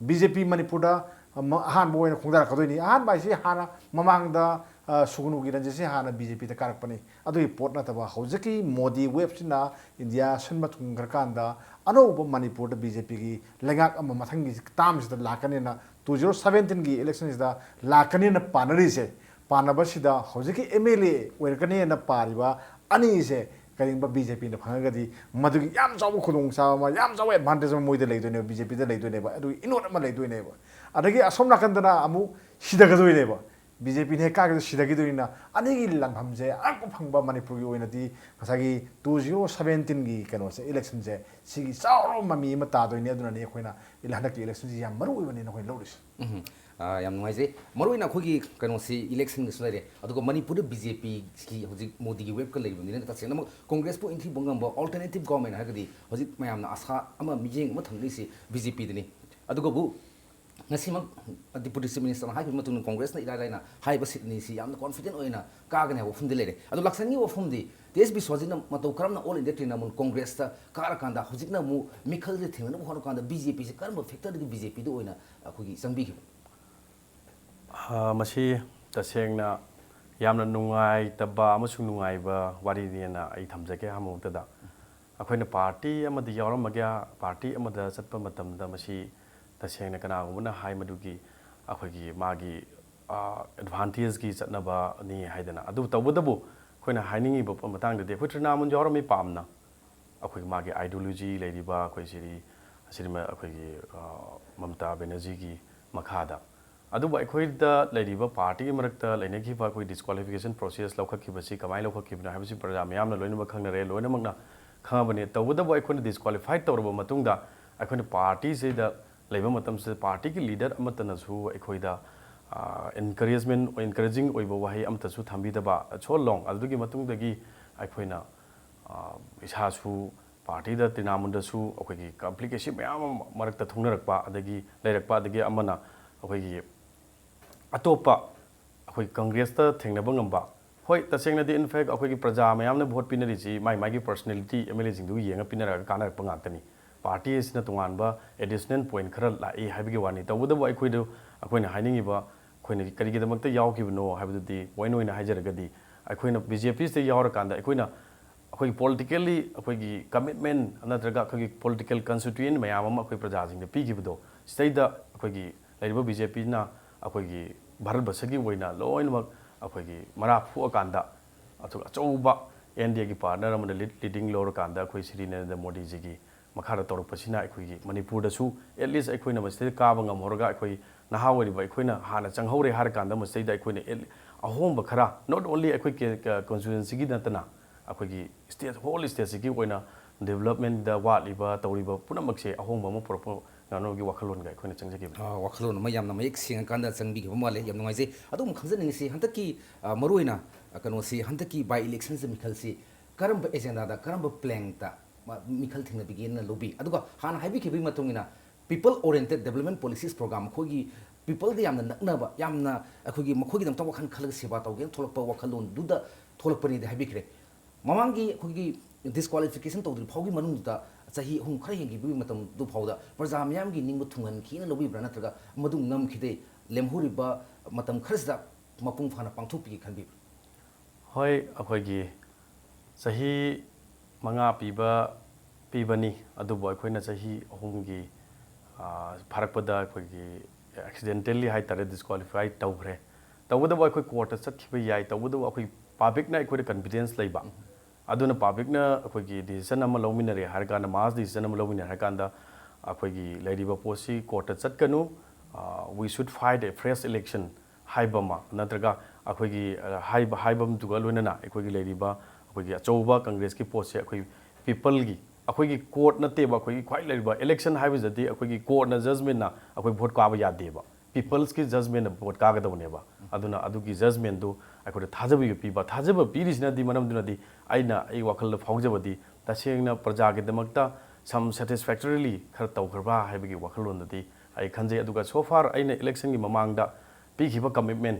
ꯕꯤ ꯖꯦ ꯄꯤ ꯃꯅꯤꯄꯨꯔꯗ, ꯑ, ꯃ-, ꯑꯍꯥꯟꯕ ꯑꯣꯏꯅ ꯈꯣꯡꯗꯥꯔꯛꯀꯗꯣꯏꯅꯤ꯫ ꯑꯍꯥꯟꯕ ꯍꯥꯏꯁꯤ ꯍꯥꯟꯅ ꯃꯃꯥꯡꯗ, ꯑ, ꯁꯨꯒꯅꯨꯒꯤ ꯔꯟꯖꯤꯠꯁꯤ ꯍꯥꯟꯅ ꯕꯤ ꯖꯦ ꯄꯤꯗ ꯀꯥꯔꯛꯄꯅꯤ꯫ ꯑꯗꯨꯒꯤ ꯄꯣꯠ ꯅꯠꯇꯕ ꯍꯧꯖꯤꯛꯀꯤ ꯃꯣꯗꯤ ꯋꯦꯕꯁꯤꯅ ꯏꯟꯗꯤꯌꯥ ꯁꯤꯟꯕ ꯊꯨꯡꯈ꯭ꯔꯀꯥꯟꯗ ꯑꯅꯧꯕ ꯃꯅꯤꯄꯨꯔꯗ ꯕꯤ ꯖꯦ ꯄꯤꯒꯤ ꯂꯩꯉꯥꯛ ꯑꯃ ꯃꯊꯪꯒꯤ ꯇꯥꯝꯁꯤꯗ ꯂꯥꯛꯀꯅꯤꯅ, ꯇꯨ ꯖꯤꯔꯣ ꯁꯕꯦꯟꯇꯤꯟꯒꯤ ꯏꯂꯦꯛꯁꯟꯁꯤꯗ ꯂꯥꯛꯀꯅꯤꯅ ꯄꯥꯅꯔꯤꯁꯦ, ꯄꯥꯅꯕꯁꯤꯗ ꯍꯧꯖꯤꯛꯀꯤ ꯑꯦꯝ ꯑꯦꯜ ꯑꯦ ꯑꯣꯏꯔꯛꯀꯅꯤꯅ ꯄꯥꯔꯤꯕ ꯑꯅꯤꯁꯦ ꯀꯔꯤꯒꯨꯝꯕ ꯕꯤ ꯖꯦ ꯄꯤꯅ ꯐꯪꯉꯒꯗꯤ ꯃꯗꯨꯒꯤ ꯌꯥꯝ ꯆꯥꯎꯕ ꯈꯨꯗꯣꯡꯆꯥꯕ ꯑꯃ, ꯌꯥꯝ ꯆꯥꯎꯕ ꯑꯦꯗꯚꯥꯟꯇꯦꯖ ꯑꯃ ꯃꯣꯏꯗ ꯂꯩꯗꯣꯏꯅꯦꯕ, ꯕꯤ ꯖꯦ ꯄꯤꯗ ꯂꯩꯗꯣꯏꯅꯦꯕ, ꯑꯗꯨꯒꯤ ꯏꯅꯣꯠ ꯑꯃ ꯂꯩꯗꯣꯏꯅꯦꯕ꯫ ꯑꯗꯒꯤ ꯑꯁꯣꯝ ꯅꯥꯀꯟꯗꯅ ꯑꯃꯨꯛ ꯁꯤꯊꯒꯗꯣꯏꯅꯦꯕ, ꯕꯤ ꯖꯦ ꯄꯤꯅ ꯍꯦꯛ ꯀꯥꯈꯤꯕꯗ ꯁꯤꯊꯈꯤꯗꯣꯏꯅꯤꯅ ꯑꯅꯤꯒꯤ ꯂꯥꯟꯐꯝꯁꯦ ꯑꯉꯛꯄ ꯐꯪꯕ ꯃꯅꯤꯄꯨꯔꯒꯤ ꯑꯣꯏꯅꯗꯤ ꯉꯁꯥꯏꯒꯤ ꯇꯨ ꯖꯤꯔꯣ ꯁꯕꯦꯟꯇꯤꯟꯒꯤ ꯀꯩꯅꯣꯁꯦ, ꯏꯂꯦꯛꯁꯟꯁꯦ, ꯁꯤꯒꯤ ꯆꯥꯎꯔꯕ ꯃꯃꯤ ꯑꯃ ꯇꯥꯗꯣꯏꯅꯤ꯫ ꯑꯗꯨꯅꯅꯤ ꯑꯩꯈꯣꯏꯅ ꯏꯂ-, ꯍꯟꯗꯛꯀꯤ ꯏꯂꯦꯛꯁꯟꯁꯤ ꯌꯥꯝ ꯃꯔꯨ ꯑꯣꯏꯕꯅꯦꯅ ꯑꯩꯈꯣꯏꯅ ꯂꯧꯔꯤꯁꯦ꯫ ꯎꯝ꯫ ꯑꯥ, ꯌꯥꯝ ꯅꯨꯡꯉꯥꯏꯖꯩ꯫ ꯃꯔꯨꯑꯣꯏꯅ ꯑꯩꯈꯣꯏꯒꯤ ꯀꯩꯅꯣꯁꯤ, ꯏꯂꯦꯛꯁꯟꯒꯤꯁꯨ ꯂꯩꯔꯦ, ꯑꯗꯨꯒ ꯃꯅꯤꯄꯨꯔꯗ ꯕꯤ ꯖꯦ ꯄꯤꯒꯤ ꯍꯧꯖꯤꯛ ꯃꯣꯗꯤꯒꯤ ꯋꯦꯕꯀ ꯂꯩꯔꯤꯕꯅꯤꯅ, ꯇꯁꯦꯡꯅꯃꯛ ꯀꯣꯡꯒ꯭ꯔꯦꯁꯄꯨ ꯏꯟꯊꯤꯕ ꯉꯝꯕ ꯑꯜꯇꯔꯅꯦꯇꯤꯞ ꯒꯣꯔꯃꯦꯟ ꯍꯥꯏꯔꯒꯗꯤ ꯍꯧꯖꯤꯛ ꯃꯌꯥꯝꯅ ꯑꯁꯥ ꯑꯃ, ꯃꯤꯠꯌꯦꯡ ꯑꯃ ꯊꯝꯂꯤꯁꯤ ꯕꯤ ꯖꯦ ꯄꯤꯗꯅꯤ꯫ ꯑꯗꯨꯒꯕꯨ ꯉꯁꯤꯃꯛ ꯗꯤꯄꯨꯇꯤ ꯆꯤꯐ ꯃꯤꯅꯤꯁꯇꯔꯅ ꯍꯥꯏꯈꯤꯕ ꯃꯇꯨꯡꯗ ꯀꯣꯡꯒ꯭ꯔꯦꯁꯅ ꯏꯔꯥꯏ ꯂꯥꯏꯅ ꯍꯥꯏꯔꯤꯕ ꯁꯤꯠ ꯑꯅꯤꯁꯤ ꯌꯥꯝꯅ ꯀꯣꯟꯐꯤꯗꯦꯟ ꯑꯣꯏꯅ ꯀꯥꯒꯅꯤ ꯍꯥꯏꯕ ꯋꯥꯐꯝꯗꯤ ꯂꯩꯔꯦ꯫ ꯑꯗꯣ ꯂꯥꯛꯁꯟꯒꯤ ꯋꯥꯐꯝꯗꯤ, ꯇꯤ ꯑꯦꯁ ꯕꯤꯁ꯭ꯋꯖꯤꯠꯅ ꯃꯇꯧ ꯀꯔꯝꯅ ꯑꯣꯜ ꯏꯟꯗꯤꯌꯥ ꯇ꯭ꯔꯤꯅꯥꯃꯨꯜ ꯀꯣꯡꯒ꯭ꯔꯦꯁꯇ ꯀꯥꯔꯀꯥꯟꯗ ꯍꯧꯖꯤꯛꯅ ꯑꯃꯨꯛ ꯃꯤꯈꯜꯁꯦ ꯊꯦꯡꯅꯅꯕ ꯍꯣꯠꯅꯕ ꯀꯥꯟꯗ ꯕꯤ ꯖꯦ ꯄꯤꯁꯦ ꯀꯔꯝꯕ ꯐꯦꯛꯇꯔꯗꯒꯤ ꯕꯤ ꯖꯦ ꯄꯤꯗ ꯑꯣꯏꯅ ꯑꯩꯈꯣꯏꯒꯤ ꯆꯪꯕꯤꯈꯤꯕ? ꯑ, ꯃꯁꯤ ꯇꯁꯦꯡꯅ ꯌꯥꯝꯅ ꯅꯨꯡꯉꯥꯏꯇꯕ ꯑꯃꯁꯨꯡ ꯅꯨꯡꯉꯥꯏꯕ ꯋꯥꯔꯤꯅꯦꯅ ꯑꯩ ꯊꯝꯖꯒꯦ꯫ ꯑꯍꯥꯟꯕꯃꯛꯇꯗ ꯑꯩꯈꯣꯏꯅ ꯄꯥꯔꯇꯤ ꯑꯃꯗ ꯌꯥꯎꯔꯝꯃꯒ ꯄꯥꯔꯇꯤ ꯑꯃꯗ ꯆꯠꯄ ꯃꯇꯝꯗ ꯃꯁꯤ ꯇꯁꯦꯡꯅ ꯀꯅꯥꯒꯨꯝꯕꯅ ꯍꯥꯏ ꯃꯗꯨꯒꯤ ꯑꯩꯈꯣꯏꯒꯤ ꯃꯥꯒꯤ, ꯑ, ꯑꯦꯗꯚꯥꯟꯇꯦꯖꯀꯤ ꯆꯠꯅꯕꯅꯤ ꯍꯥꯏꯗꯅ꯫ ꯑꯗꯨꯕꯨ ꯇꯧꯕꯇꯕꯨ ꯑꯩꯈꯣꯏꯅ ꯍꯥꯏꯅꯤꯡꯉꯤꯕ ꯃꯇꯥꯡꯗꯗꯤ ꯑꯩꯈꯣꯏ ꯇ꯭ꯔꯤꯅꯥꯃꯨꯜ ꯌꯥꯎꯔꯝꯃꯤ ꯄꯥꯝꯅ꯫ ꯑꯩꯈꯣꯏꯒꯤ ꯃꯥꯒꯤ ideology ꯂꯩꯔꯤꯕ ꯑꯩꯈꯣꯏ ꯁꯤꯔꯤ, ꯁꯤꯔꯤꯃ-, ꯑꯩꯈꯣꯏꯒꯤ, ꯑ, ꯃꯃꯇꯥ ꯕꯦꯅꯔꯖꯤꯒꯤ ꯃꯈꯥꯗ꯫ ꯑꯗꯨꯕꯨ ꯑꯩꯈꯣꯏꯗ ꯂꯩꯔꯤꯕ ꯄꯥꯔꯇꯤꯒꯤ ꯃꯔꯛꯇ ꯂꯩꯅꯈꯤꯕ ꯑꯩꯈꯣꯏ ꯗꯤꯁꯀ꯭ꯋꯥꯂꯤꯐꯤꯀꯦꯁꯟ ꯄ꯭ꯔꯣꯁꯦꯁ ꯂꯧꯈꯠꯈꯤꯕꯁꯤ ꯀꯃꯥꯏꯅ ꯂꯧꯈꯠꯈꯤꯕꯅꯣ ꯍꯥꯏꯕꯁꯤ ꯄ꯭ꯔꯖꯥ ꯃꯌꯥꯝꯅ ꯂꯣꯏꯅꯃꯛ ꯈꯪꯅꯔꯦ, ꯂꯣꯏꯅꯃꯛꯅ ꯈꯪꯉꯕꯅꯤ꯫ ꯇꯧꯕꯇꯕꯨ ꯑꯩꯈꯣꯏꯅ ꯗꯤꯁꯀ꯭ꯋꯥꯂꯤꯐꯥꯏ ꯇꯧꯔꯕ ꯃꯇꯨꯡꯗ ꯑꯩꯈꯣꯏꯅ ꯄꯥꯔꯇꯤꯁꯤꯗ ꯂꯩꯕ ꯃꯇꯝꯁꯤꯗ ꯄꯥꯔꯇꯤꯒꯤ ꯂꯤꯗꯔ ꯑꯃꯠꯇꯅꯁꯨ ꯑꯩꯈꯣꯏꯗ, ꯑ, encouragement, encouraging ꯑꯣꯏꯕ ꯋꯥꯍꯩ ꯑꯃꯠꯇꯁꯨ ꯊꯝꯕꯤꯗꯕ, so long꯫ ꯑꯗꯨꯒꯤ ꯃꯇꯨꯡꯗꯒꯤ ꯑꯩꯈꯣꯏꯅ, ꯑ, ꯏꯁꯥꯁꯨ ꯄꯥꯔꯇꯤꯗ ꯇ꯭ꯔꯤꯅꯥꯃꯨꯜꯗꯁꯨ ꯑꯩꯈꯣꯏꯒꯤ ꯀꯟꯐ꯭ꯂꯤꯛ ꯑꯁꯤ ꯃꯌꯥꯝ ꯑꯃ ꯃꯔꯛꯇ ꯊꯣꯛꯅꯔꯛꯄ, ꯑꯗꯒꯤ ꯂꯩꯔꯛꯄ, ꯑꯗꯒꯤ ꯑꯃꯅ ꯑꯩꯈꯣꯏꯒꯤ ꯑꯇꯣꯞꯄ ꯑꯩꯈꯣꯏ ꯀꯪꯒ꯭ꯔꯦꯁꯇ ꯊꯦꯡꯅꯕ ꯉꯝꯕ꯫ ꯍꯣꯏ, ꯇꯁꯦꯡꯅꯗꯤ, in fact, ꯑꯩꯈꯣꯏꯒꯤ ꯄ꯭ꯔꯖꯥ ꯃꯌꯥꯝꯅ ꯚꯣꯠ ꯄꯤꯅꯔꯤꯁꯤ ꯃꯥꯏ ꯃꯥꯏꯒꯤ personality ꯑꯦꯝ ꯑꯦꯜ ꯑꯦꯁꯤꯡꯗꯨꯒ ꯌꯦꯡꯉ ꯄꯤꯅꯔꯒ ꯀꯥꯟꯅꯔꯛꯄ ꯉꯥꯛꯇꯅꯤ꯫ ꯄꯥꯔꯇꯤ ꯑꯁꯤꯅ ꯇꯣꯉꯥꯟꯕ additional point ꯈꯔ ꯂꯥꯛꯏ ꯍꯥꯏꯕꯒꯤ ꯋꯥꯅꯤ꯫ ꯇꯧꯕꯇꯕꯨ ꯑꯩꯈꯣꯏꯗꯨ, ꯑꯩꯈꯣꯏꯅ ꯍꯥꯏꯅꯤꯡꯉꯤꯕ, ꯑꯩꯈꯣꯏꯅ ꯀꯔꯤꯒꯤꯗꯃꯛꯇ ꯌꯥꯎꯈꯤꯕꯅꯣ ꯍꯥꯏꯕꯗꯨꯗꯤ point ꯑꯣꯏꯅ ꯍꯥꯏꯖꯔꯒꯗꯤ, ꯑꯩꯈꯣꯏꯅ ꯕꯤ ꯖꯦ ꯄꯤꯁꯤꯗ ꯌꯥꯎꯔꯀꯥꯟꯗ ꯑꯩꯈꯣꯏꯅ ꯑꯩꯈꯣꯏꯒꯤ politically ꯑꯩꯈꯣꯏꯒꯤ commitment ꯅꯠꯇ꯭ꯔꯒ ꯑꯩꯈꯣꯏꯒꯤ political constituent ꯃꯌꯥꯝ ꯑꯃ ꯑꯩꯈꯣꯏ ꯄ꯭ꯔꯖꯥꯁꯤꯡꯗ ꯄꯤꯈꯤꯕꯗꯣ, ꯁꯤꯗꯩꯗ ꯑꯩꯈꯣꯏꯒꯤ ꯂꯩꯔꯤꯕ ꯕꯤ ꯖꯦ ꯄꯤꯅ ꯑꯩꯈꯣꯏꯒꯤ ꯚꯥꯔꯠ ꯕꯔꯁꯒꯤ ꯑꯣꯏꯅ ꯂꯣꯏꯅꯃꯛ ꯑꯩꯈꯣꯏꯒꯤ ꯃꯔꯥ ꯐꯨꯛꯑꯀꯥꯟꯗ, ꯑꯗꯨꯒ ꯑꯆꯧꯕ ꯑꯦꯟ ꯗꯤ ꯑꯦꯒꯤ partner ꯑꯃꯅ lead, leading ꯂꯧꯔꯀꯥꯟꯗ ꯑꯩꯈꯣꯏ ꯁ꯭ꯔꯤ ꯅꯔꯦꯟꯗ꯭ꯔ ꯃꯣꯗꯤꯖꯤꯒꯤ ꯃꯈꯥꯗ ꯇꯧꯔꯛꯄꯁꯤꯅ ꯑꯩꯈꯣꯏꯒꯤ ꯃꯅꯤꯄꯨꯔꯗꯁꯨ at least ꯑꯩꯈꯣꯏꯅ ꯃꯁꯤꯗꯩꯗ ꯀꯥꯕ ꯉꯝꯍꯧꯔꯒ, ꯑꯩꯈꯣꯏ ꯅꯍꯥ ꯑꯣꯏꯔꯤꯕ ꯑꯩꯈꯣꯏꯅ ꯍꯥꯟꯅ ꯆꯪꯍꯧꯔꯦ ꯍꯥꯏꯔꯀꯥꯟꯗ ꯃꯁꯤꯗꯩꯗ ꯑꯩꯈꯣꯏꯅ at-, ꯑꯍꯣꯡꯕ ꯈꯔ, not only ꯑꯩꯈꯣꯏ ꯀꯦ-, ꯀ-, constituencyꯒꯤ ꯅꯠꯇꯅ ꯑꯩꯈꯣꯏꯒꯤ state, whole stateꯁꯤꯒꯤ ꯑꯣꯏꯅ developmentꯗ ꯋꯥꯠꯂꯤꯕ, ꯇꯧꯔꯤꯕ ꯄꯨꯝꯅꯃꯛꯁꯦ ꯑꯍꯣꯡꯕ ꯑꯃ ꯄꯨꯔꯛꯄ ꯅꯥꯅꯣꯒꯤ ꯋꯥꯈꯜꯂꯣꯟꯒ ꯑꯩꯈꯣꯏꯅ ꯆꯪꯖꯈꯤꯕꯅꯤ꯫ ꯑ, ꯋꯥꯈꯜꯂꯣꯟ ꯑꯃ ꯌꯥꯝꯅ ꯃꯌꯦꯛ ꯁꯦꯡꯉꯀꯥꯟꯗ ꯆꯪꯕꯤꯈꯤꯕ ꯃꯥꯜꯂꯦ꯫ ꯌꯥꯝ ꯅꯨꯡꯉꯥꯏꯖꯩ꯫ ꯑꯗꯨꯝ ꯈꯪꯖꯅꯤꯡꯉꯤꯁꯤ, ꯍꯟꯗꯛꯀꯤ, ꯑ, ꯃꯔꯨꯑꯣꯏꯅ, ꯑ, ꯀꯩꯅꯣꯁꯤ, ꯍꯟꯗꯛꯀꯤ by electionꯁꯦ ꯃꯤꯈꯜꯁꯤ ꯀꯔꯝꯕ agendaꯗ, ꯀꯔꯝꯕ planꯇ ꯃ-, ꯃꯤꯈꯜ ꯊꯦꯡꯅꯕꯤꯒꯦꯅ ꯂꯧꯕꯤ? ꯑꯗꯨꯒ ꯍꯥꯟꯅ ꯍꯥꯏꯕꯤꯈꯤꯕꯒꯤ ꯃꯇꯨꯡ ꯏꯟꯅ, people oriented development policies program, ꯃꯈꯣꯏꯒꯤ peopleꯒ ꯌꯥꯝꯅ ꯅꯛꯅꯕ, ꯌꯥꯝꯅ ꯑꯩꯈꯣꯏꯒꯤ ꯃꯈꯣꯏꯒꯤꯗꯃꯛꯇ ꯋꯥꯈꯜ ꯈꯜꯂꯒ ꯁꯦꯕꯥ ꯇꯧꯒꯦꯅ ꯊꯣꯛꯂꯛꯄ ꯋꯥꯈꯜꯂꯣꯟꯗꯨꯗ ꯊꯣꯛꯂꯛꯄꯅꯤꯗꯤ ꯍꯥꯏꯕꯤꯈ꯭ꯔꯦ꯫ ꯃꯃꯥꯡꯒꯤ ꯑꯩꯈꯣꯏꯒꯤ disqualification ꯇꯧꯗ꯭ꯔꯤ ꯐꯥꯎꯒꯤ ꯃꯅꯨꯡꯗꯨꯗ, ꯆꯍꯤ ꯑꯍꯨꯝ ꯈꯔ ꯍꯦꯟꯈꯤꯕꯒꯤ ꯃꯇꯝꯗꯨ ꯐꯥꯎꯗ ꯄ꯭ꯔꯖꯥ ꯃꯤꯌꯥꯝꯒꯤ ꯅꯤꯡꯕ ꯊꯨꯡꯍꯟꯈꯤꯅ ꯂꯧꯕꯤꯕ꯭ꯔꯥ, ꯅꯠꯇ꯭ꯔꯒ ꯃꯗꯨ ꯉꯝꯈꯤꯗꯦ, ꯂꯦꯝꯍꯧꯔꯤꯕ ꯃꯇꯝ ꯈꯔꯁꯤꯗ ꯃꯄꯨꯡ ꯐꯥꯅ ꯄꯥꯡꯊꯣꯛꯄꯤꯒꯦ ꯈꯟꯕꯤꯕ꯭ꯔꯥ? ꯍꯣꯏ, ꯑꯩꯈꯣꯏꯒꯤ ꯆꯍꯤ ꯃꯉꯥ ꯄꯤꯕ, ꯄꯤꯕꯅꯤ, ꯑꯗꯨꯕꯨ ꯑꯩꯈꯣꯏꯅ ꯆꯍꯤ ꯑꯍꯨꯝꯒꯤ, ꯑ, ꯐꯥꯔꯛꯄꯗ ꯑꯩꯈꯣꯏꯒꯤ accidentally ꯍꯥꯏ ꯇꯥꯔꯦ, disqualify ꯇꯧꯈ꯭ꯔꯦ꯫ ꯇꯧꯕꯇꯕꯨ ꯑꯩꯈꯣꯏ courtꯇ ꯆꯠꯈꯤꯕ ꯌꯥꯏ, ꯇꯧꯕꯇꯕꯨ ꯑꯩꯈꯣꯏ publicꯅ ꯑꯩꯈꯣꯏꯗ confidence ꯂꯩꯕ, ꯑꯗꯨꯅ publicꯅ ꯑꯩꯈꯣꯏꯒꯤ decision ꯑꯃ ꯂꯧꯃꯤꯟꯅꯔꯦ ꯍꯥꯏꯔ ꯀꯥꯟꯗ, mass decision ꯑꯃ ꯂꯧꯃꯤꯟꯅꯔꯦ ꯍꯥꯏꯔ ꯀꯥꯟꯗ, ꯑꯩꯈꯣꯏꯒꯤ ꯂꯩꯔꯤꯕ ꯄꯣꯠꯁꯤ courtꯇ ꯆꯠꯀꯅꯨ, ꯑ, we should fight a fresh election ꯍꯥꯏꯕ ꯑꯃ, ꯅꯠꯇ꯭ꯔꯒ ꯑꯩꯈꯣꯏꯒꯤ, ꯑ, ꯍꯥꯏꯕ, ꯍꯥꯏꯕ ꯑꯃꯗꯨꯒ ꯂꯣꯏꯅꯅ ꯑꯩꯈꯣꯏꯒꯤ ꯂꯩꯔꯤꯕ ꯑꯩꯈꯣꯏꯒꯤ ꯑꯆꯧꯕ Congressꯀꯤ ꯄꯣꯠꯁꯦ ꯑꯩꯈꯣꯏ peopleꯒꯤ, ꯑꯩꯈꯣꯏꯒꯤ court ꯅꯠꯇꯦꯕ, ꯑꯩꯈꯣꯏꯒꯤ ꯈ꯭ꯋꯥꯏ ꯂꯩꯔꯤꯕ election ꯍꯥꯏꯕꯁꯤꯗꯗꯤ ꯑꯩꯈꯣꯏꯒꯤ courtꯅ judgmentꯅ ꯑꯩꯈꯣꯏ vote ꯀꯥꯕ ꯌꯥꯗꯦꯕ꯫ Peopleꯁꯀꯤ judgmentꯅ vote ꯀꯥꯒꯗꯕꯅꯦꯕ꯫ ꯑꯗꯨꯅ ꯑꯗꯨꯒꯤ judgmentꯗꯨ ꯑꯩꯈꯣꯏꯗ ꯊꯥꯖꯕ ꯄꯤꯕ, ꯊꯥꯖꯕ ꯄꯤꯔꯤꯁꯤꯅꯗꯤ, ꯃꯔꯝꯗꯨꯅꯗꯤ ꯑꯩꯅ, ꯑꯩ ꯋꯥꯈꯜꯗ ꯐꯥꯎꯖꯕꯗꯤ, ꯇꯁꯦꯡꯅ ꯄ꯭ꯔꯖꯥꯒꯤꯗꯃꯛꯇ some satisfactorily ꯈꯔ ꯇꯧꯈ꯭ꯔꯕ꯭ꯔꯥ ꯍꯥꯏꯕꯒꯤ ꯋꯥꯈꯜꯂꯣꯟꯗꯗꯤ ꯑꯩ ꯈꯟꯖꯩ꯫ ꯑꯗꯨꯒ so far ꯑꯩꯅ electionꯒꯤ ꯃꯃꯥꯡꯗ ꯄꯤꯈꯤꯕ commitment,